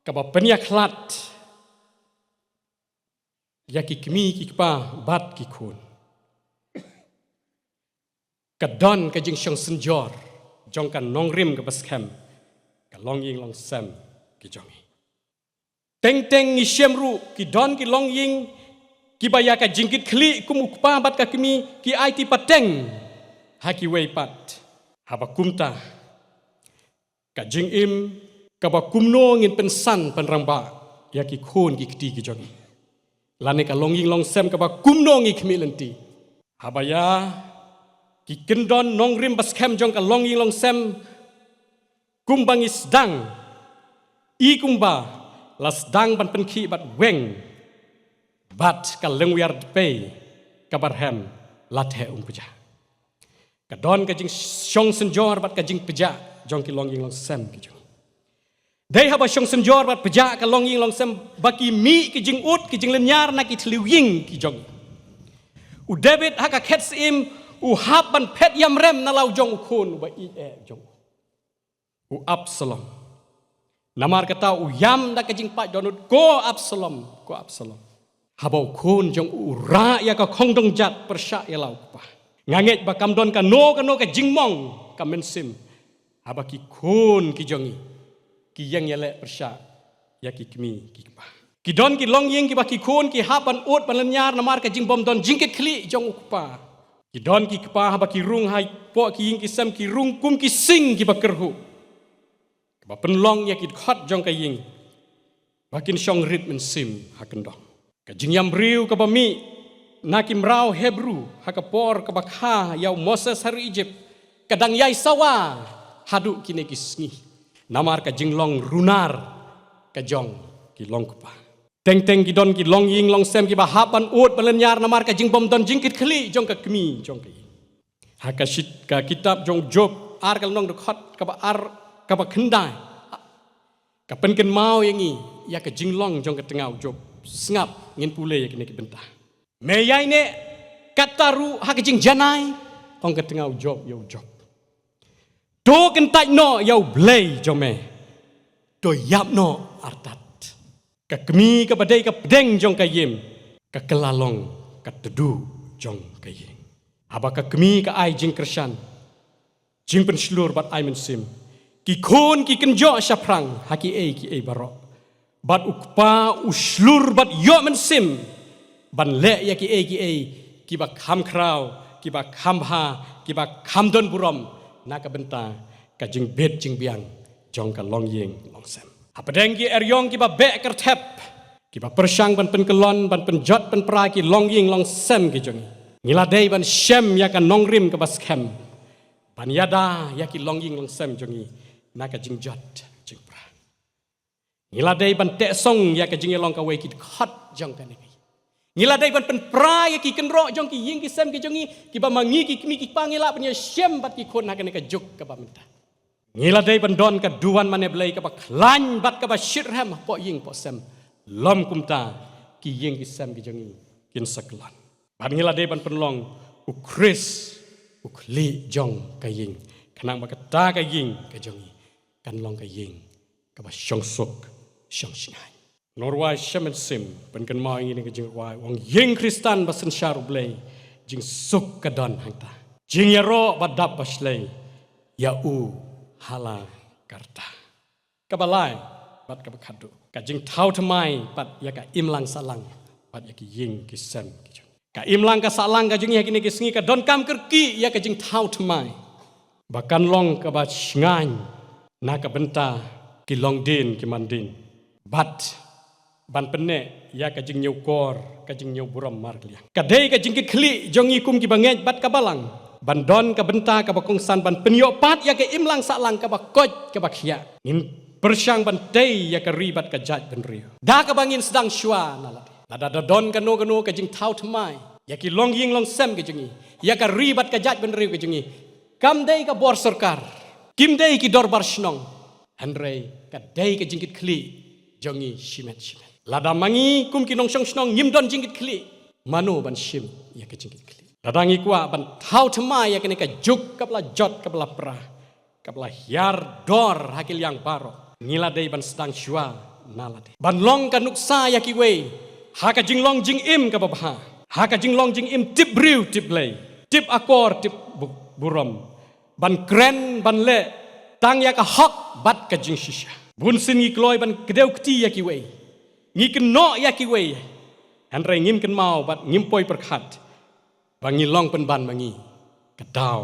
kaba pynïakhlad ïa ki kmie ki kpa bad ki khun, ka don ka jingshong synjor jong ka nongrim kaba skhem, ka longïing longsem ki jong ngi. Teng teng ngi shem ruh ki don ki longïing kiba ïa ka jingkitkhlieh kum u kpa bad ka kmie ki aiti pateng ha kiwei pat. Haba kumta, ka jingim kaba kumno ngin pynsan pynrangbah ïa ki khun ki kti ki jong ngi, lane ka longïing longsem kaba kumno ngi khmih lynti? Haba ïa ki kyndon nongrim ba skhem jong ka longïing longsem kumba ngi sdang, i kumba la sdang ban pynkhih bad weng bad ka lengwiar dpei kaba rhem la theh umpjah. Ka don ka jingshong synjor bad ka jingpjah jong ki longïing longsem ki jong ngi. Dei haba shong synjor bad pjah ka longïing longsem ba ki mih ki jingud ki jinglynñiar na ki thliew ïing ki jong ngi. U David ha ka khet Syiem u hap ban phet ïamrem na la u jong u khun uba ïeit eh jong u, u Absalom. Namar kata u ïam da ka jingpait dohnud, "Ko Absalom, ko Absalom, Haba u khun jong u rah ïa ka khongdong jat pyrshah ïa la u kpa. Nga ngeit ba kam don kano kano ka jingmong ka mynsiem. Haba ki khun ki jong ngi ki ïeng ïaleh pyrshah ïa ki kmie ki kpa. Ki don ki longïing kiba ki khun ki hap ban ud ban lynñiar namar ka jingbym don jingkitkhlieh jong u kpa. Ki don ki kpa haba ki rung hapoh ki ïing ki sem ki rung kum ki sing kiba kyrhuh. Kaba pynlong ïa ki dkhot jong ka ïing ba kin shong rit mynsiem ha kyndong. Ka jingïam briew kaba mih na ki mraw Hebru ha ka por kaba kha ïa u Moses ha ri Egypt ka dang ïai sawa haduh kine ki sngi. Namar ka jinglong runar ka jong ki longkpa. Teng teng ki don ki longïing longsem kiba hap ban ud ban lynñiar namar ka jingbym don jingkitkhlieh jong ka kmie jong ka ïing. Ha ka shit ka kitab jong Job ar ka lynnong dkhot kaba ar kaba khyndai. Ka pynkynmaw ïa ngi ïa ka jinglong jong ka tnga u Job. Sngap ngin pule ïa kine ki bynta. Me ïai neh katta ruh ha ka jingjanai, ong ka tnga u Job ïa u Job. To kyntait noh ïa u Blei jong me. To ïap noh artat. Ka kmie kaba dei ka pdeng jong ka ïing ka kylla long ka tdu jong ka ïing. Haba ka kmie ka ai jingkyrshan, jingpynshlur bad ai mynsiem, ki khun ki kynjoh shaphrang ha kiei kiei baroh. Bad u kpa u shlur bad ïoh mynsiem ban leh ïa kiei kiei kiba kham khraw, kiba kham bha, kiba kham don burom na ka bynta ka jingbit jingbiang jong ka longïing longsem. Hapdeng ki eriong kiba beh kyrthep kiba pyrshang ban pynkyllon ban pynjot pynpra ki longïing longsem ki jong ngi, ngi la dei ban shem ïa ka nongrim kaba skhem ban ïada ïa ki longïing longsem jong ngi na ka jingjot jingpra. Ngi la dei ban teh song ïa ka jingïalong kawei ki dkhot jong kane ka ïing. Ngi la dei ban pynpra ïa ki kynroh jong ki ïing ki sem ki jong ngi kiba ma ngi ki kmie ki kpa ngi lah ban ïashem bad ki khun ha kane ka juk kaba mynta. Ngi la dei ban don ka duwan mane Blei kaba khlaiñ bad kaba shitrhem hapoh ïing poh sem. Lym kumta ki ïing ki sem ki jong ngi kin sa kyllon. Bad ngi la dei ban pynlong u Khrist u khlieh jong ka ïing. Khnang ba kata ka ïing ka jong ngi kan long ka ïing kaba shongsuk shongshngaiñ. Nongrwai shem mynsiem, pynkynmaw ïa ngi na ka jingrwai, u ong ïing Khristan ba synshar U Blei, jingsuk ka don hangta. Jingïaroh ba dap ba shlei ïa u ha la ka rta. Kaba lai bad kaba khatduh, ka jingthaw thymmai pat ïa ka imlang sahlang bad ïa ki ïing ki sem ki jong. Ka imlang ka sahlang ka jong ngi ha kine ki sngi ka donkam kyrkieh ïa ka jingthaw thymmai ba kan long kaba shngaiñ na ka bynta ki longdien ki mandien bad ban pynneh ïa ka jingñiewkor, ka jingñiewburom markylliang. Ka dei ka jingkitkhlieh jong ngi kum kiba ngeit bad ka balang ban don ka bynta kaba kongsan ban pynïoh pat ïa ka imlang sahlang kaba koit kaba khiah. Ngin pyrshang ban tei ïa ka ri bad ka jaitbynriew da kaba ngin sdang shuwa na lade. Lada da don kano kano ka jingthaw thymmai ïa ki longïing longsem ka jong ngi, ïa ka ri bad ka jaitbynriew ka jong ngi, kam dei ka bor sorkar, kim dei ki dorbar shnong, hynrei ka dei ka jingkitkhlieh jong ngi shimet shimet. Lada ma ngi kum ki nongshong shnong ngim don jingkitkhlieh, mano ban shim ïa ka jingkitkhlieh? Lada ngi kwah ban thaw thymmai ïa kane ka juk kaba la jot kaba la pra, kaba la hiar dor ha ki liang baroh, ngi la dei ban sdang shuwa na lade ban long ka nuksa ïa kiwei ha ka jinglong jingim kaba bha, ha ka jinglong jingim tip briew tip Blei, tip akor tip bu-, burom, ban kren ban leh tang ïa ka hok bad ka jingshisha. Bunsien ngi kloi ban kdew kti ïa kiwei, ngi kynnoh ïa kiwei, hynrei ngim kynmaw bad ngim poi pyrkhat ba ngi long pynban ma ngi ka daw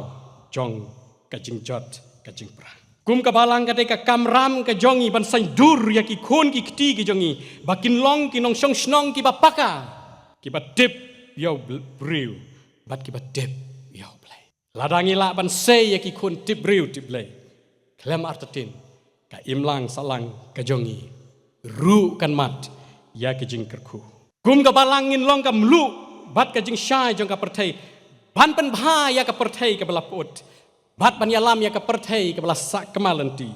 jong ka jingjot ka jingpra. Kum ka balang ka dei ka kamram ka jong ngi ban saiñdur ïa ki khun ki kti ki jong ngi ba kin long ki nongshong shnong kiba paka, kiba tip ïa u bl-, briew bad kiba tip ïa u Blei. Lada ngi lah ban sei ïa ki khun tip briew tip Blei, khlem artatien ka imlang sahlang ka jong ngi ruh kan mad ïa ka jingkyrkhu. Kum ka balang ngin long ka mluh bad ka jingshai jong ka pyrthei ban pynbha ïa ka pyrthei kaba la put bad ban ïalam ïa ka pyrthei kaba la sah kma lynti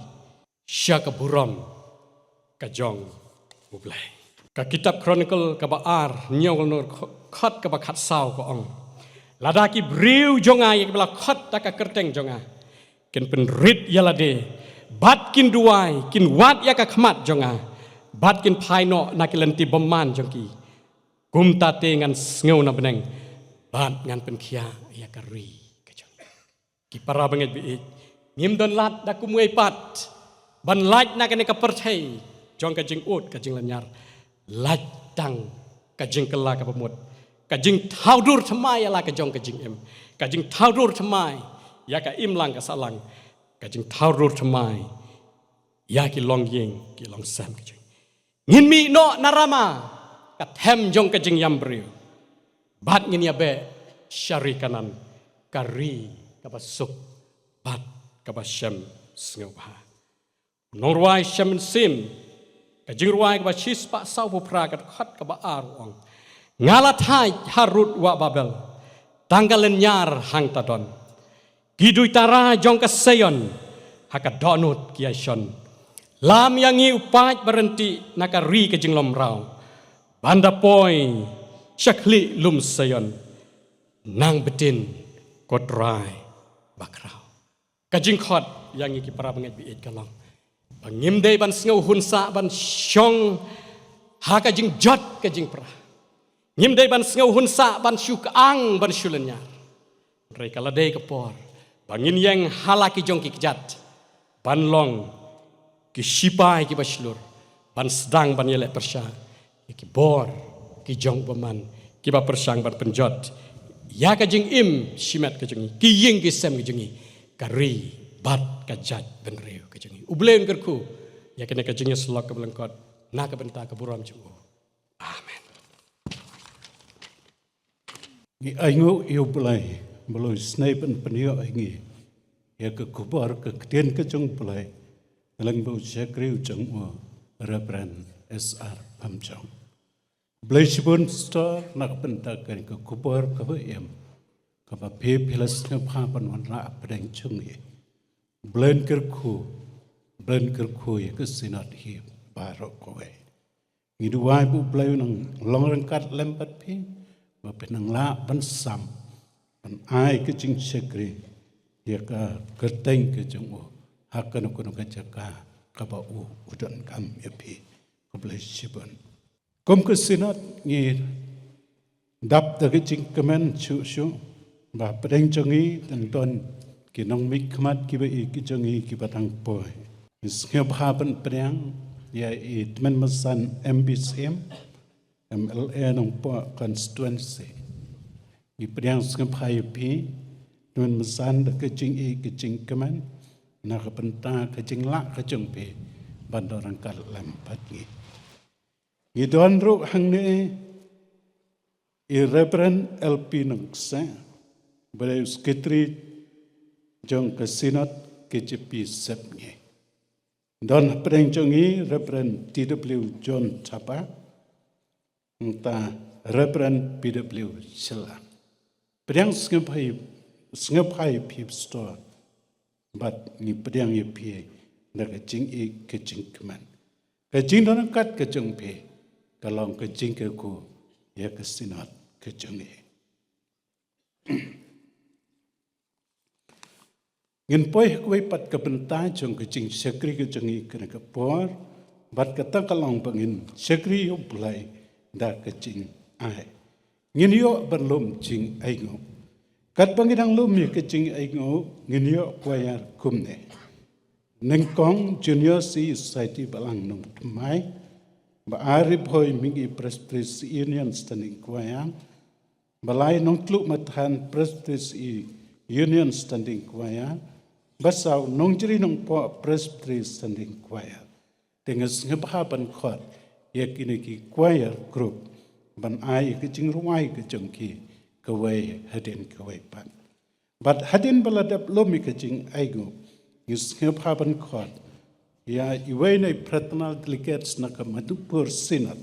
sha ka burom ka jong U Blei. Ka kitab Chronicle kaba ar, hynñiew ka lynnong, kho-, khot kaba khatsaw ka ong, lada ki briew jong nga ïa kiba la khot da ka kyrteng jong nga kin pynrit ïa lade bad kin duwai, kin wad ïa ka khmat jong nga bad kin phai noh na ki lynti bymman jong ki, Kumta te ngan sngew na bneng bad ngan pynkhiah ïa ka ri ka jong ngi. Ki para bangeit ba ïeit, ngim don lad da kumwei pat ban lait na kane ka pyrthei jong ka jingud ka jinglynñiar. Lait tang ka jingkylla kaba mut, ka jingthaw dur thymmai ïa la ka jong ka jingim, ka jingthaw dur thymmai ïa ka imlang ka sahlang, ka jingthaw dur thymmai ïa ki longïing ki longsem ka jong ngi. Ngin mih noh na Rama, ka them jong ka jingïam briew, bad ngin ïabeh sha ri Kanaan, ka ri kaba suk bad kaba shem sngewbha. Nongrwai Shem Mynsiem, ka jingrwai kaba shispah sawphew phra, ka dkhot kaba ar, u ong: Nga la thait harud wah Babel, tang ka lynñiar hangta don. Ki duitara jong ka Seion ha ka dohnud ki ïashon. Lam ïa ngi u paid ba ryntih na ka ri ka jinglong mraw, ban da poi sha khlieh lum Seion, nang btin, ko Trai bakhraw. Ka jingkhot ïa ngi ki para bangeit ba ïeit ka long ba ngim dei ban sngew hun sah ban shong ha ka jingjot ka jingpra. Ngim dei ban sngew hun sah ban shu kyang ban shu lynñiar. Hynrei ka la dei ka por ba ngin ïeng ha la ki jong ki kjat ban long ki shipai kiba shlur, ban sdang ban ïaleh pyrshah ïa ki bor ki jong u bymman kiba pyrshang ban pynjot ïa ka jingim shimet ka jong ngi, ki ïing ki sem ka jong ngi, ka ri bad ka jaitbynriew ka jong ngi. U Blei un kyrkhu ïa kane ka jingïasyllok kaba lyngkot na ka bynta ka burom jong u. Amen. Ngi ainguh ïa u Blei ba u la isynei ban pynïoh ïa ngi ïa ka khubor ka ktien ka jong u Blei, na lyngba u shakri u jong u, Reverend S R Pamjong. Blei shibun Pastor na ka bynta kane ka khubor kaba im kaba phi phi la sngewbha ban wanrah hapdeng jong ngi. Blei un kyrkhu, Blei un kyrkhu ïa ka Synod hi baroh kawei. Ngi duwai ba u Blei un nang long ryngkat lem bad phi, ba phin nang lah ban sam ban ai ka jingshakri ïa ka kyrteng ka jong u ha kano kano ka jaka kaba u u donkam ïa phi. Khublei shibun. Kum ka Synod ngi dap da ka jingkmen shuh shuh ba hapdeng jong ngi dang don ki nongmihkhmat kiba ïeit ki jong ngi kiba dang poi. Ngi sngewbha ban pdiang ïa i Tymmen Basan M P Syiem, M L A Nongpoh Constituency. Ngi pdiang sngewbha ïa phi Tymmen Basan da ka jingïeit ka jingkmen na ka bynta ka jinglah ka jong phi ban don ryngkat lem bad ngi. Ngi don ruh hangne i Reverend L P Nongkseh, ba dei u Secretary jong ka Synod K J P Sepngi. Don hapdeng jong ngi Reverend T W John Thapa, nangta Reverend P W Shylla. Pdiang sngewbha ïa, sngewbha ïa phi Pastor, bad ngi pdiang ïa phi da ka jingïeit ka jingkmen. Ka jingdon ryngkat ka jong phi ka long ka jingkyrkhu ïa ka Synod ka jong ngi. Ngin poi ha kawei pat ka bynta jong ka jingshakri ka jong ngi kane ka por, bad kata ka long ba ngin shakri ïa u Blei da ka jingai. Ngin ïoh ban lum jingainguh. Katba ngi dang lum ïa ka jingainguh, ngin ïoh choir kumne: Nyngkong Junior C E Society Balang Nongthymmai, ba ar Ri Bhoi Mihngi Presbytery Union Standing Choir, ba lai Nongtluh Mathan Presbytery Union Standing Choir, ba saw Nongjri Nongpoh Presbytery Standing Choir. Te nga sngewbha ban khot ïa kine ki choir group ban ai ïa ka jingrwai ka jong ki kawei hadien kawei pat. Bad hadien ba la dep lum ïa ka jingainguh, ngi sngewbha ban khot ïa iwei na i fraternal delegates na ka Madhupur Synod,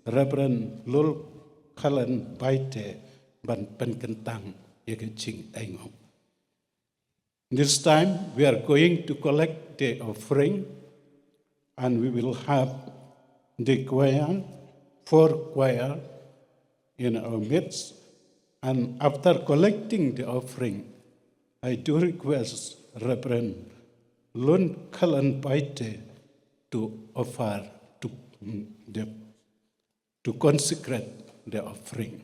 Reverend Lulkhalan Baite, ban pynkyntang ïa ka jingainguh. This time we are going to collect the offering, and we will have the choir, four choir in our midst. And after collecting the offering, I do request Reverend Lulkhalan Baite to offer to, mm, the, to consecrate the offering.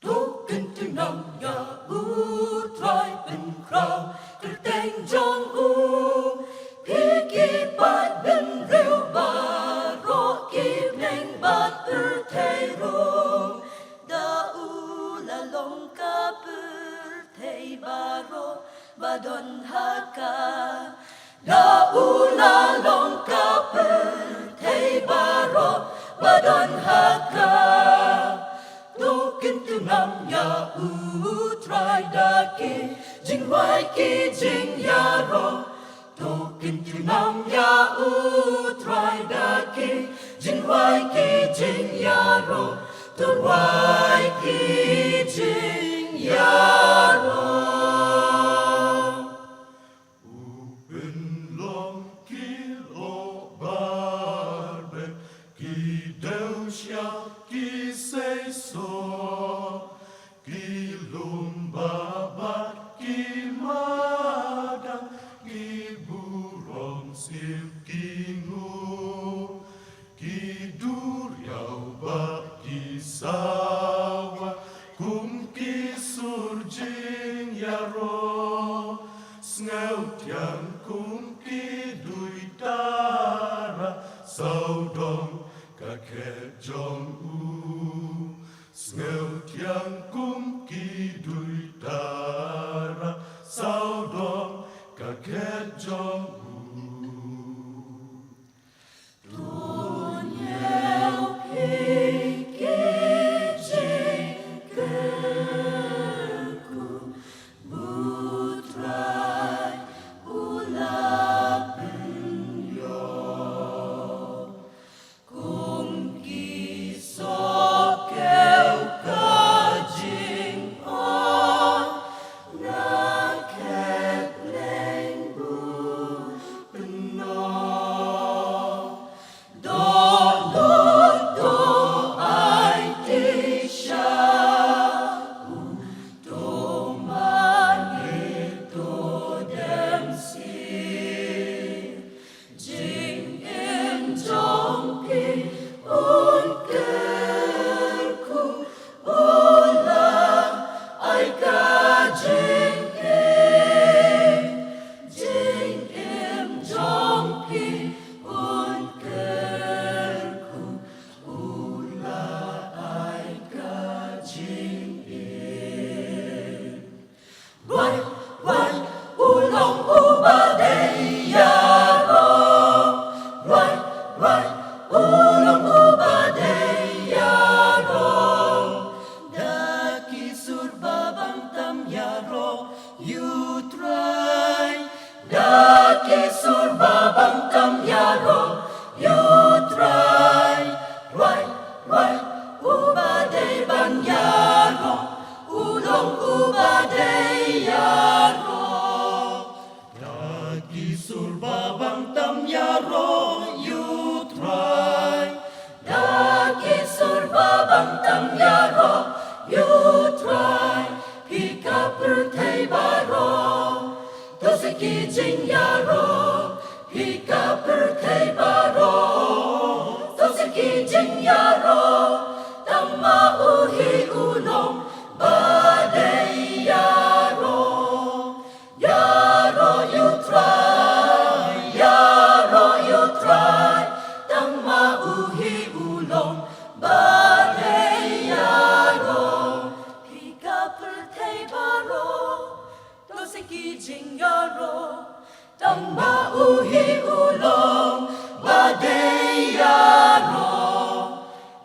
To kyntiew nam ïa U Trai, pynkhraw kyrteng jong U. Phi ki paidbynriew baroh, ki bneng bad pyrthei ruh. Da U la long ka pyrthei baroh ba don ha ka. Da U la long ka pyrthei baroh ba don ha ka. To kyntiew nam ïa U Trai da ki jingrwai ki jingïaroh. To kyntiew nam ïa U Trai da ki jingrwai ki jingïaroh. To rwai ki jingïaroh. U pynlong ki lyoh barbet, ki dewshiat, ki seisoh, ki lum babad, ki madan, ki burom Sim ki ngu, ki duriaw bad ki sawa, kum ki sur jingïaroh. Sngewthiang kum ki duitara, sawdong ka khet jong u. Sngewthiang kum ki duitara, sawdong ka khet jong u. Jingim jong phi un kyrkhu, u la ai ka jingim. Jingim jong phi un kyrkhu, u la ai ka jingim. Ruai, ruai, u long uba dei ïaroh. Ruai, ruai, u long uba dei ïaroh. Da ki sur ba bang tam ïaroh ïa u Trai. Da ki sur ba bang tam ïaroh ïa u Trai. Ruai, ruai, uba dei ban ïaroh, u long uba dei ïaroh. Da ki sur ba bang tam ïaroh ïa u Trai. Da ki sur ba bang tam ïaroh ïa u Trai. Phi ka pyrthei baroh, to sa ki jingïaroh. Phi ka pyrthei baroh, to sa ki jingïaroh. Tang ma u hi u long ba dei ïaroh. Ïaroh ïa u Trai, ïaroh ïa u Trai. Tang ma u hi u long ba dei ïaroh. Phi ka pyrthei baroh, to sa ki jingïaroh. Tang ma u hi u long ba dei ïaroh.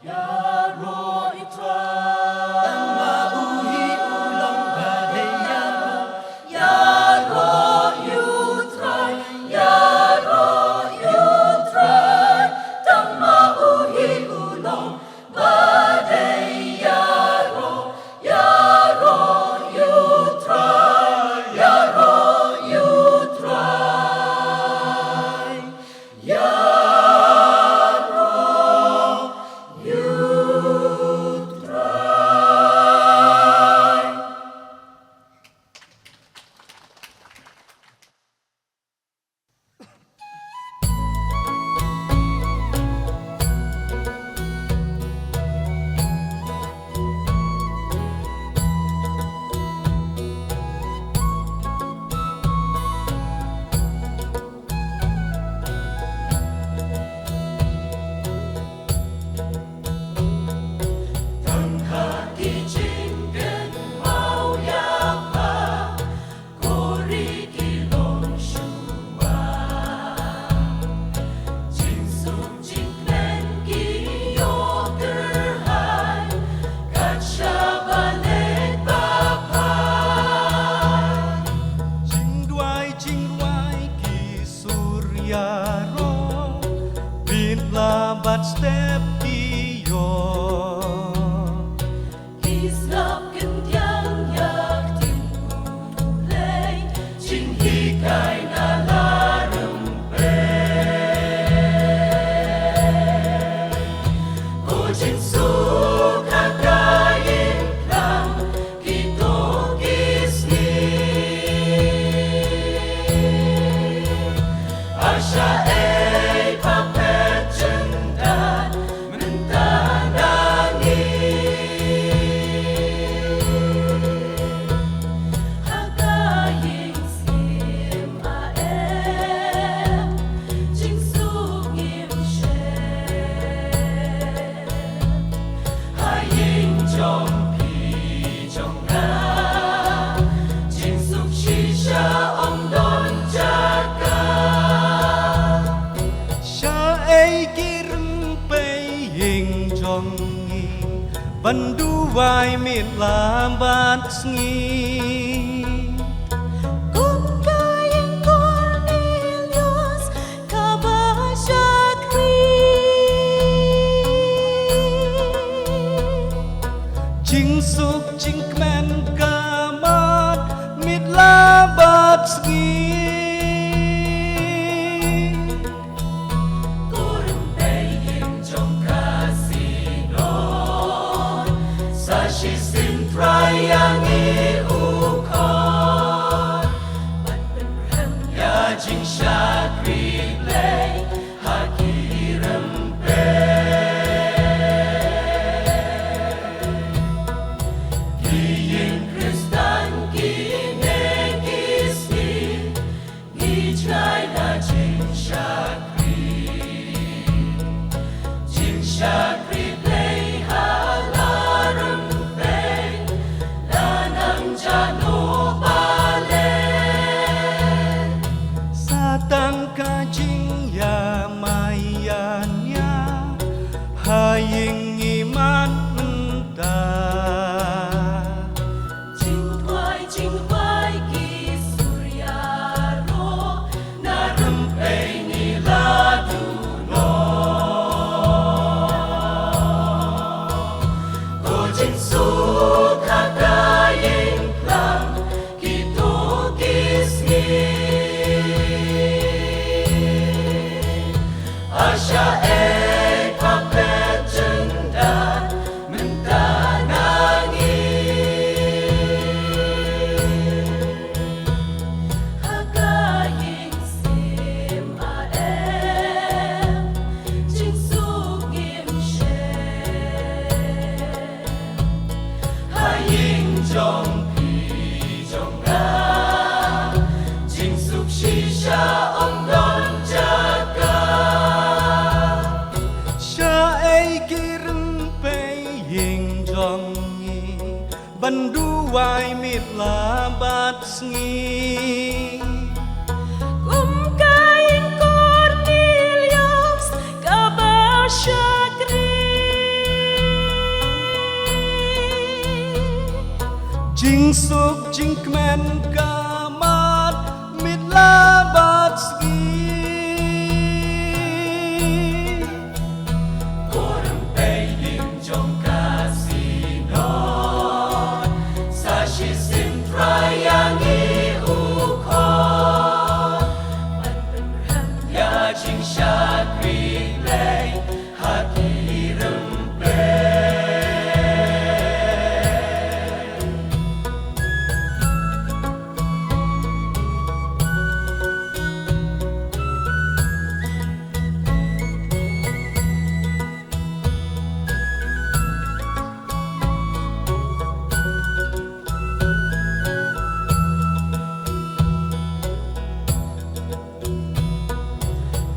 Ïaroh ïa u Trai. Tang ma u hi u long ba dei ïaroh. Ïaroh ïa u Trai. Ïaroh ïa u Trai. Tang ma u hi u long ba dei ïaroh. Ïaroh ïa u Trai. Ïaroh ïa u Trai. Ïaroh ïa u Trai. Tang ha ki jingkynmaw ïa pha, ko ri ki long shuwa. Jingsuk jingkmen ki ïoh kyrhai, kat shaba leit ba phai. Jingduwai jingrwai ki sur ïaroh, rit la bad step ki ïoh. Ki sngap khyndiat ïa ktien U Blei, jinghikai na la rympei. Ko jingsuk ha ka imlang kito ki sngi. Ai Shaei pha phet jyndat mynta na ngi? Ha ka ïing siem, a em jingsuk ngim shem? Ha ïing jong phi jong nga, jingsuk shisha ym don jaka. Shaei ki rympei ïing jong ngi ban duwai miet la bad sngi? Kum ka ïing Kornelius kaba shakri, jingsuk jingkmen ka mat miet la bad sngi. Ko rympei ïing jong ka Synod, sa shisien Trai ïa ngi u khot ban pynrem ïa jingshakri Blei ha ki rympei. Ki ïing Khristan kine ki sngi ngi jngai na jingshakri. Jingshakri Blei ha la rympei, la nang jano balei. Sa tang ka jingïamai ïania ha ïing ngi man mynta. Jingduwai jingduwai ki sur ïaroh na rympei ngi la duh noh. Ko jingsuk ha ka ïing klam kito ki sngi. A shaei pha phet jyndat mynta na ngi? Ha ka ïing siem, a em jingsuk ngim shem? Ha ïing jong phi jong nga, jingsuk shisha ym don jaka. Shaei ki rympei ïing jong ngi ban duwai miet la bad sngi? Kum ka ïing Kornelius kaba shakri, jingsuk jingkmen ka mat miet la bad sngi. Ko rympei ïing jong ka Synod, sa shisien Trai ïa ngi u khot ban pynrem ïa jingshakri Blei ha ki rympei.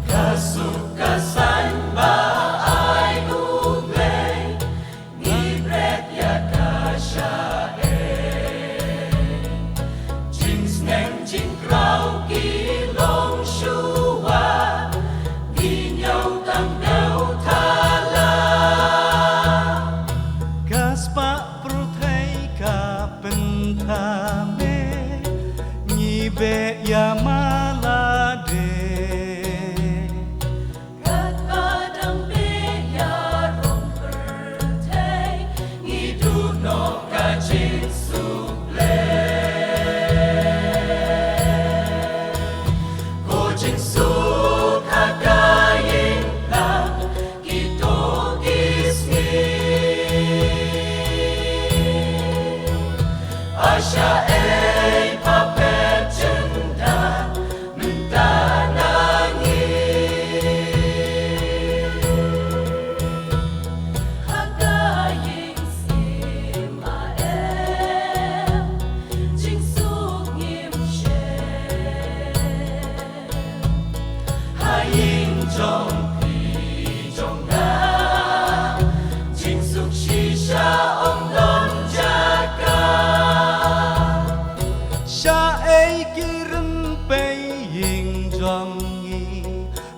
Ka suk ka saiñ ba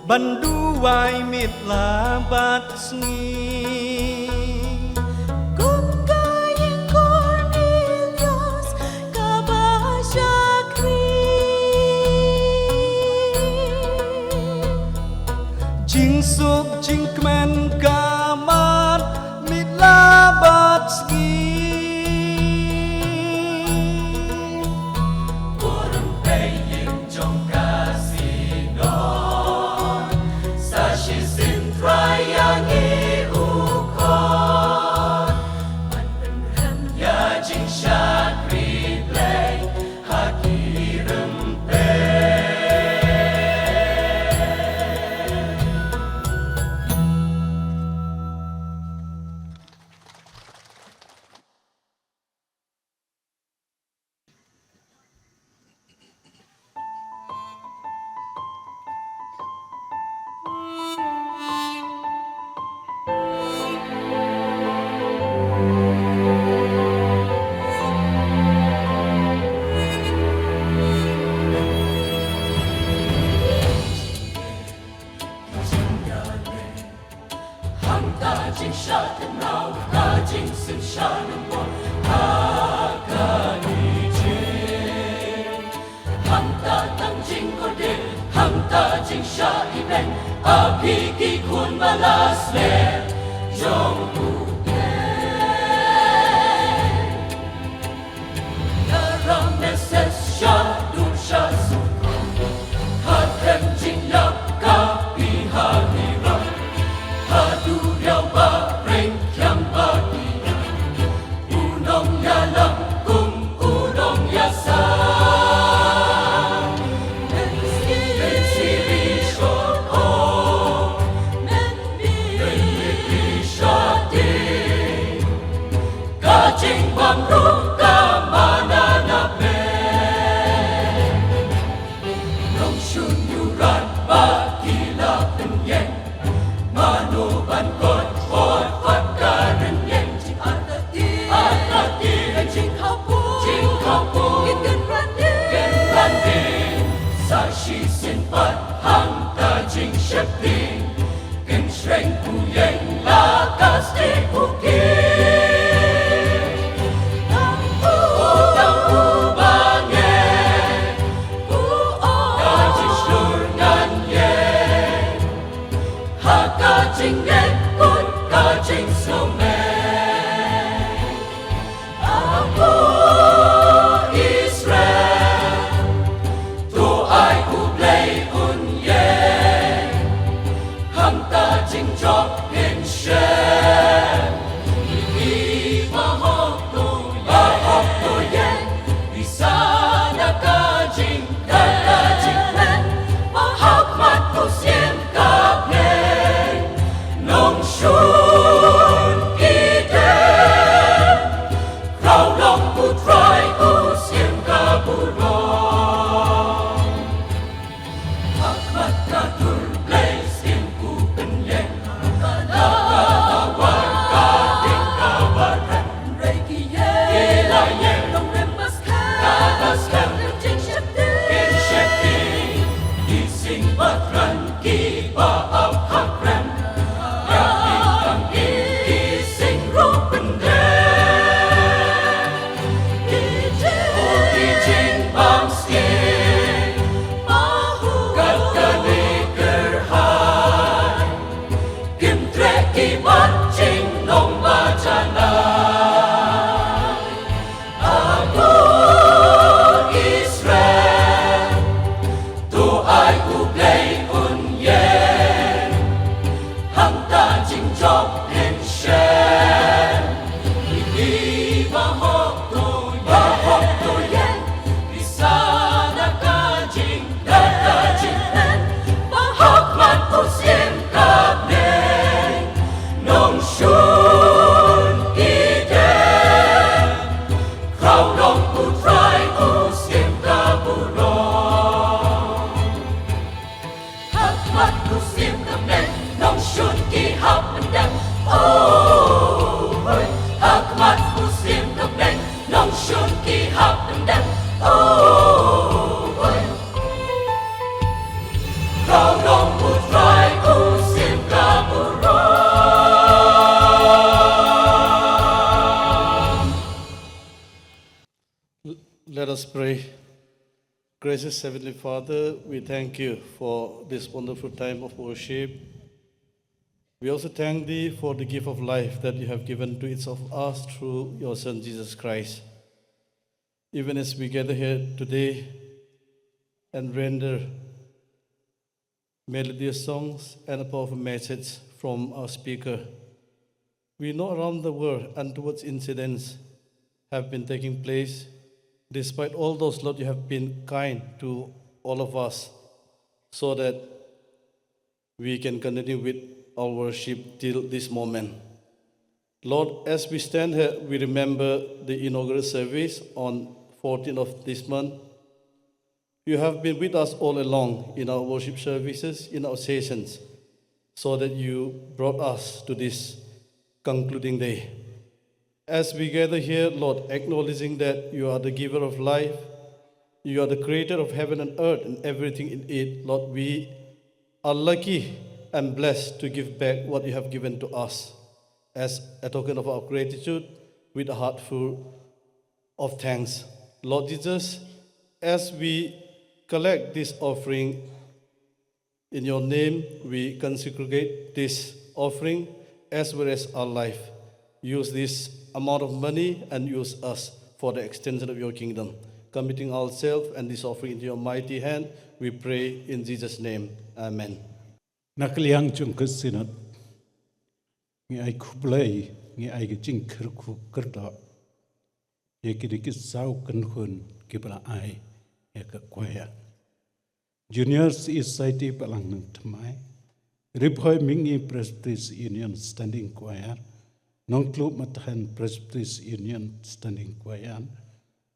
Ban duwai mit la bad sngi. Kum ka ïing Kornelios kaba shakri. Jingsuk jingkmen ka mat mit la bad sngi. Burom peit ïing jong ka Synod, sa shisien Trai ïa ngi u khot. Ban pynrem ïa jingshakri Blei ha ki rympei. Hangta jingshah tynraw, ka jingsynshar nongwei ha ka ijin. Hangta tang jingkordit, hangta jingshah ibeiñ, ha phi ki khun ba la sleh jong U Blei. Ïa Rameses sha dur sha suk, ha khlem jingïap ka phi ha Iran, ha duriaw ba reng kiang ba ki, u nongïalam kum u nongïasaid. Mynsiem, mynsiem shong, oh, mynmiet, mynmiet shati. Ka jingbam ruh ka mana na pdeng. Nongshun ïuhrat ba ki la pynïeng. Mano ban kot hot pat ka rynïeng. Jingïartatien, artatien, jingkhawpud, jingkhawpud, ki kynran dien, kynran dien. Sa shisien pat hangta jingsheptieng. Kynreng u ïeng la ka stieh u kiew. Tang u, tang u ba ngeit, u ong, ka jingshlur ngan ïeng. Ha ka jingngeit bad ka jingsngew. Ko Israel, to ai U Blei un ïeng, hangta jingjop ngin shem. Ïa ki bahok to ïeng, bahok to ïeng, pisa na ka jing Ka jingkmen, ba ha khmat u Syiem ka Blei, nongshun ki dem, khraw long u Trai u Syiem ka burom. Ha khmat ka dur Blei Syiem u pynïeng, ka la ka la wan ka ding ka ba rem. Hynrei ki ïeng, ki la ïeng, nongrim ba skhem, ba skhem, kin jingsheptieng, kin sheptieng. Ki sing ba kren, kiba ap ha krem, ïa ki tang ki, ki sing ruh pyndem. Ki jing, oh, ki jingbam sniew, kat kane kyrhai. Kim treh ki mat jinglong ba janai. Ko Israel, to ai U Blei un ïeng, hangta jingjop ngin shem. Ïa ki bahok to ïeng, bahok to ïeng, pisa na ka jing Ka jingkmen, ba ha khmat u Syiem ka Blei, nongshun ki dem, khraw long u Trai u Syiem ka burom. Ha khmat u Syiem ka Blei, nongshun ki hap pyndem, oh, ha khmat u Syiem ka Blei, nongshun ki hap pyndem, oh. Khraw long u Trai Pray. Gracious Heavenly Father, we thank you for this wonderful time of worship. We also thank thee for the gift of life that you have given to each of us through your Son Jesus Christ. Even as we gather here today and render melodious songs and a powerful message from our speaker, we know around the world untoward incidents have been taking place. Despite all those, Lord, you have been kind to all of us so that we can continue with our worship till this moment. Lord, as we stand here, we remember the inaugural service on fourteenth of this month. You have been with us all along in our worship services, in our sessions, so that you brought us to this concluding day. As we gather here, Lord, acknowledging that you are the giver of life, you are the creator of heaven and earth and everything in it, Lord, we are lucky and blessed to give back what you have given to us as a token of our gratitude with a heart full of thanks. Lord Jesus, as we collect this offering, in your name, we consecrate this offering as well as our life. Use this amount of money and use us for the extension of your kingdom. Committing ourselves and this offering into your mighty hand, we pray in Jesus' name. Amen. Na ka liang jong ka Synod, ngi ai khublei, ngi ai ka jingkyrkhu kyrdoh ïa ki dei ki saw kynhun kiba la ai ïa ka choir. Junior Society Balang Nongthymmai, Ri Bhoi Mihngi Presbytery Union Standing Choir, Nongtluh Mathan Presbytery Union Standing Choir,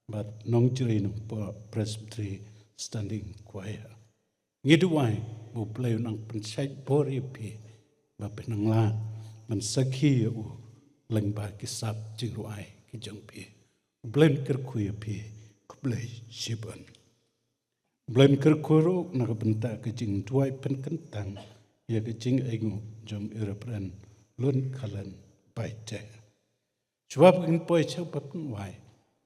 bad Nongjri Nongpoh Presbytery Standing Choir. Ngi duwai ba U Blei un nang pynshait bor ïa phi ba phin nang lah ban sakhi ïa u lyngba ki sap jingrwai ki jong phi. U Blei un kyrkhu ïa phi. Khublei shibun. U Blei un kyrkhu ruh na ka bynta ka jingduwai pynkyntang ïa ka jingainguh jong i Reverend Lun Khalun Baite. Shuwa ba ngin poi sha ka bynta wai,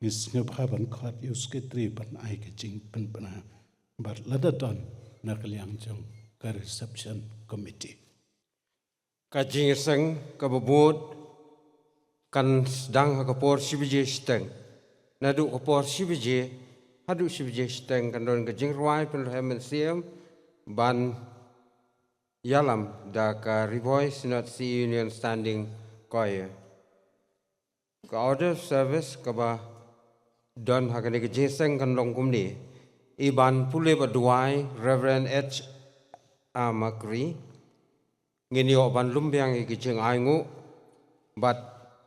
ngi sngewbha ban khot ïa u Secretary ban ai ka jingpynbna bad lada don na ka liang jong ka Reception Committee. Ka jingïaseng kaba bud kan sdang ha ka por shi baje shiteng. Naduh ka por shi baje haduh shi baje shiteng kan don ka jingrwai pynrhem mynsiem ban ïalam da ka Ri Bhoi Synod Union Standing Choir. Ka order of service kaba don ha kane ka jingïaseng kan long kumne. I ban pule bad duwai Reverend H A Makri. Ngin ïoh ban lum biang ïa ki jingainguh bad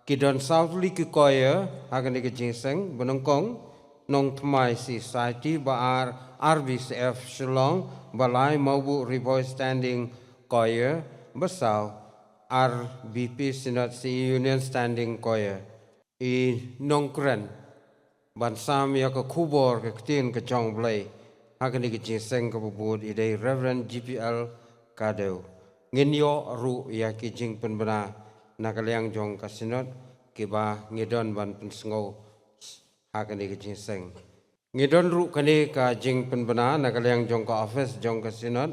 ki don saw tylli ki choir ha kane ka jingïaseng, ba nyngkong Nongthymmai Society, ba ar R B C F Shillong, ba lai Mawbuh Ri Bhoi Standing Choir, ba saw R B P Synod C E Union Standing Choir. I nongkren ban sam ïa ka khubor ka ktien ka jong U Blei ha kane ka jingïaseng kaba bud i dei Reverend G P L Kadew. Ngin ïoh ruh ïa ki jingpynbna na ka liang jong ka Synod kiba ngi don ban pynsngew ha kane ka jingïaseng. Ngi don ruh kane ka jingpynbna na ka liang jong ka office jong ka Synod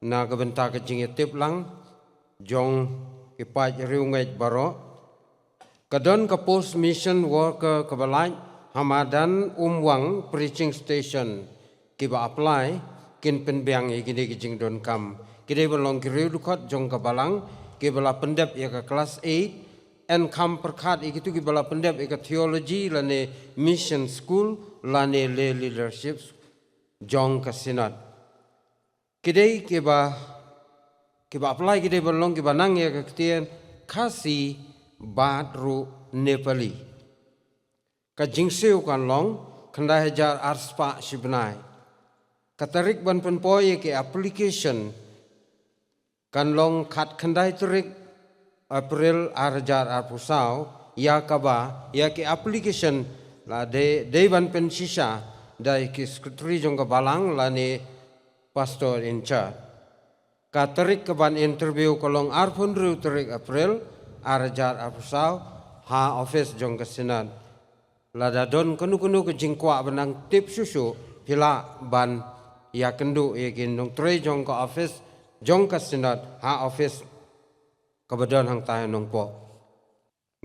na ka bynta ka jingïatip lang jong ki paid riewngeit baroh. Ka don ka post mission worker kaba lait ha madan Umwang preaching station, kiba apply kin pynbiang ïa kine ki jingdonkam. Ki dei ban long ki riewdkhot jong ka balang kiba la pyndep ïa ka class eight, yn kham pyrkhat ïa kitu kiba la pyndep ïa ka theology lane mission school lane lay leadership jong ka Synod. Ki dei kiba, kiba apply ki dei ban long kiba nang ïa ka ktien Khasi bad ruh Nepali. Ka jingsiew kan long khyndai hajar arspah shi bnai. Ka tarik ban pynpoi ïa ki application kan long khatkhyndai tarik April ar hajar arphew saw, ïa kaba ïa ki application la dei, dei ban pynshisha da ki secretary jong ka balang lane pastor in charge. Ka tarik ka ban interview ka long arphew hynriew tarik April ar hajar arphew saw ha office jong ka Synod. lada don kano kano ka jingkwah ban nang tip shuh shuh, phi lah ban ïakynduh ïa ki nongtrei jong ka office jong ka Synod ha office kaba don hangta ha Nongpoh.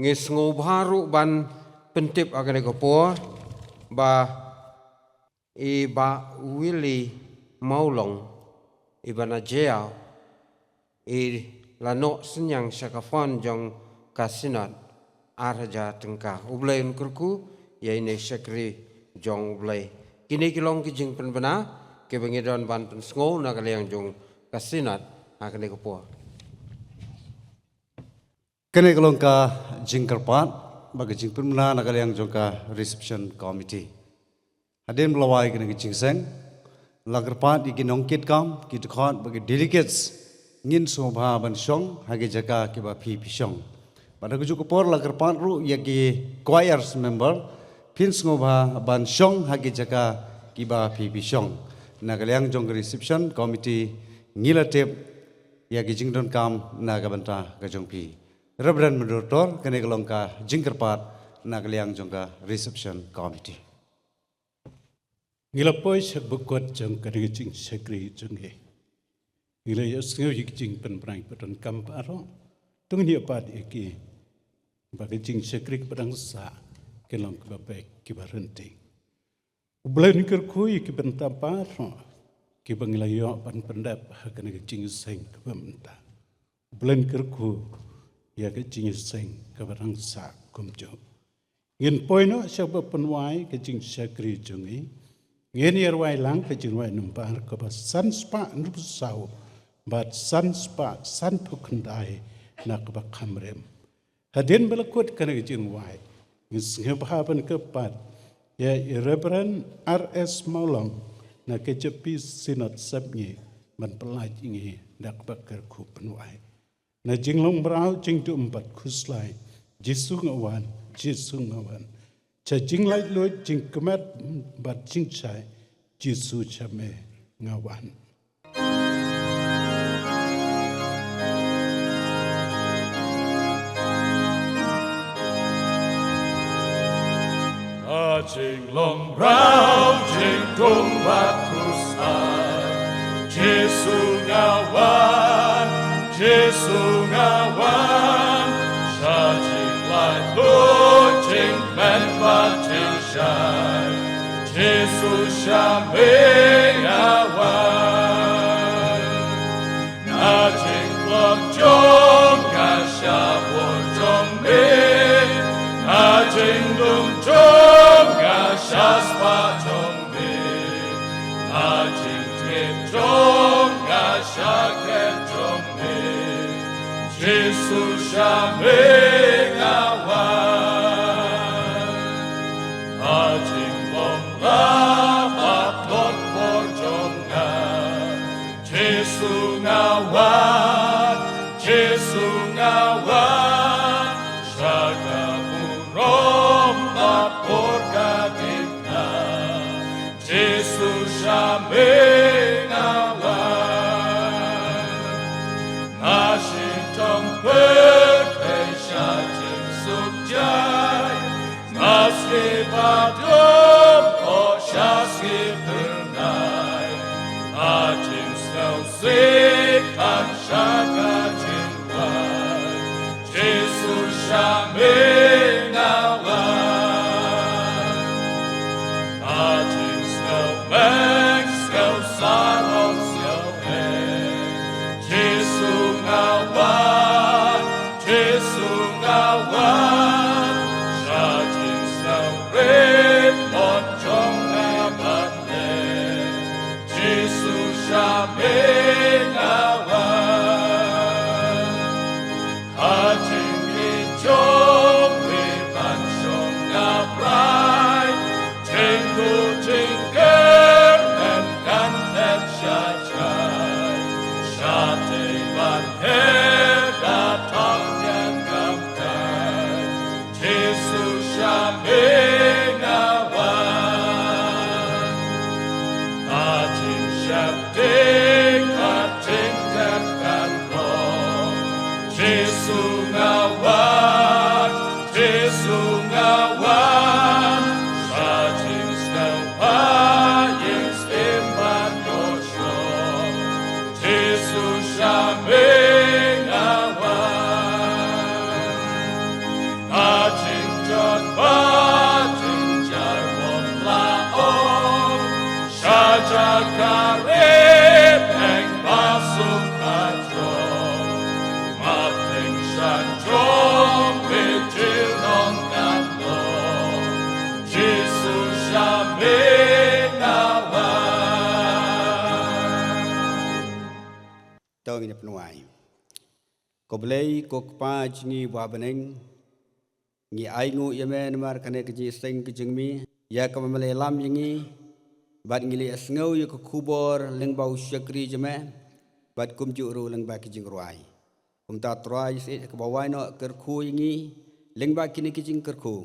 Ngi sngewbha ruh ban pyntip ha kane ka por ba i Bah Willy Mawlong, i ba na jail, i la noh synñiang sha ka fund jong ka Synod ar hajar tyngka. U Blei un kyrkhu ïa ine i shakri jong U Blei. Kine ki long ki jingpynbna kiba ngi don ban pynsngew na ka liang jong ka Synod ha kane ka por. Kane ka long ka jingkyrpad bad ka jingpynbna na ka liang jong ka Reception Committee. Hadien ba la wai kane ka jingseng, la kyrpad ïa ki nongkitkam, ki dkhot bad ki delegates, ngin sngewbha ban shong ha ki jaka kiba phi phi shong. Bad ha kajuh ka por la kyrpad ruh ïa ki choirs member, phin sngewbha ban shong ha ki jaka kiba phi phi shong. Na ka liang jong ka Reception Committee ngi la tip ïa ki jingdonkam na ka bynta ka jong phi. Reverend Moderator, kane ka long ka jingkyrpad na ka liang jong ka Reception Committee. Ngi la poi sha ka bakut jong kane ka jingshakri jong ngi. Ngi la ïohsngew ïa ki jingpynbna ba donkam baroh. To ngin ïa bat ïa ki ba ka jingshakri kaba dang sah ka long kaba beit, kaba ryntih. U Blei un kyrkhu ïa ki bynta baroh kiba ngi la ïoh ban pyndep ha kane ka jingïaseng kaba mynta. U Blei un kyrkhu ïa ka jingïaseng kaba dang sah kumjuh. Ngin poi noh sha kaba pynwai ka jingshakri jong ngi. Ngin ïa rwai lang ka jingrwai nombar kaba san spah hynriewphew saw bad san spah sanphew khyndai na kaba kham rim. Hadien ba la kut kane ka jingrwai, ngi sngewbha ban kyrpad ïa i Reverend R S Mawlong na ka J P Synod Sepngi ban pyllait ïa ngi da kaba kyrkhu pynwai. Na jinglong mraw jingdum bad khuslai, Jisu nga wan, Jisu nga wan. Sha jinglaitluid jingkmen bad jingshai, Jisu sha me nga wan. Na jinglong mraw jingdum bad khuslai, Jisu nga wan, Jisu nga wan. Sha jinglaitluid jingkmen bad jingshai, Jisu sha me nga wan. Na jingtlot jong nga sha bor jong me, na jingdum jong nga sha spah jong me, na jingtip jong nga sha khet jong me, Jisu sha me nga wan. Na jinglong lap bad tlot bor jong nga, Jisu nga wan, Jisu nga wan. Sha ka burom bad bor ka dei na, Jisu sha me nga wan. Na shitom pyrthei sha jingsuk jai, na sngi ba dum oh sha sngi phyrnai, na jingsngewsih tang sha ka jingwai, Jisu sha me nga wan. Na jingsngewbha, sngewsarong, sngewbha, Jisu nga wan, Jisu nga wan. Sha jingsngewrit Amen. Awa. A jingjot ba jingjar mong la ong. Sha jaka ri peng ba suk hajrong. Mapteng shan jong bijil nong kan long. Jisu sha meng awa. To ngin ïa pynwai. Ko Blei, ko Kpa jong ngi ba ha bneng, ngi ainguh ïa me namar kane ka jingïaseng ka jong me, ïa kaba me la ïalam ïa ngi, bad ngi la ïasngew ïa ka khubor lyngba u shakri jong me, bad kumjuh ruh lyngba ka jingrwai. Kumta Trai, sa kaba wai noh kyrkhu ïa ngi lyngba kine ki jingkyrkhu,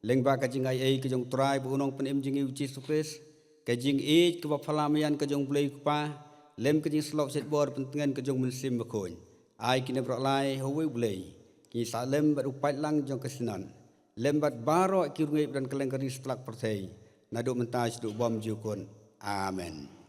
lyngba ka jingai ei ka jong Trai bad u Nongpynim jong ngi u Jisu Khrist, ka jingïeit kaba phylla maïan ka jong u Blei Kpa, lem ka jingslap shitbor pyntngen ka jong u Mynsiem Bakhuid. Ai kine baroh lai ha uwei u Blei, ki sah lem bad u paidlang jong ka Synod, lem bad baroh ki rungeit ba don kylleng ka ri satlak pyrthei, naduh mynta shaduh bymjukut. Amen.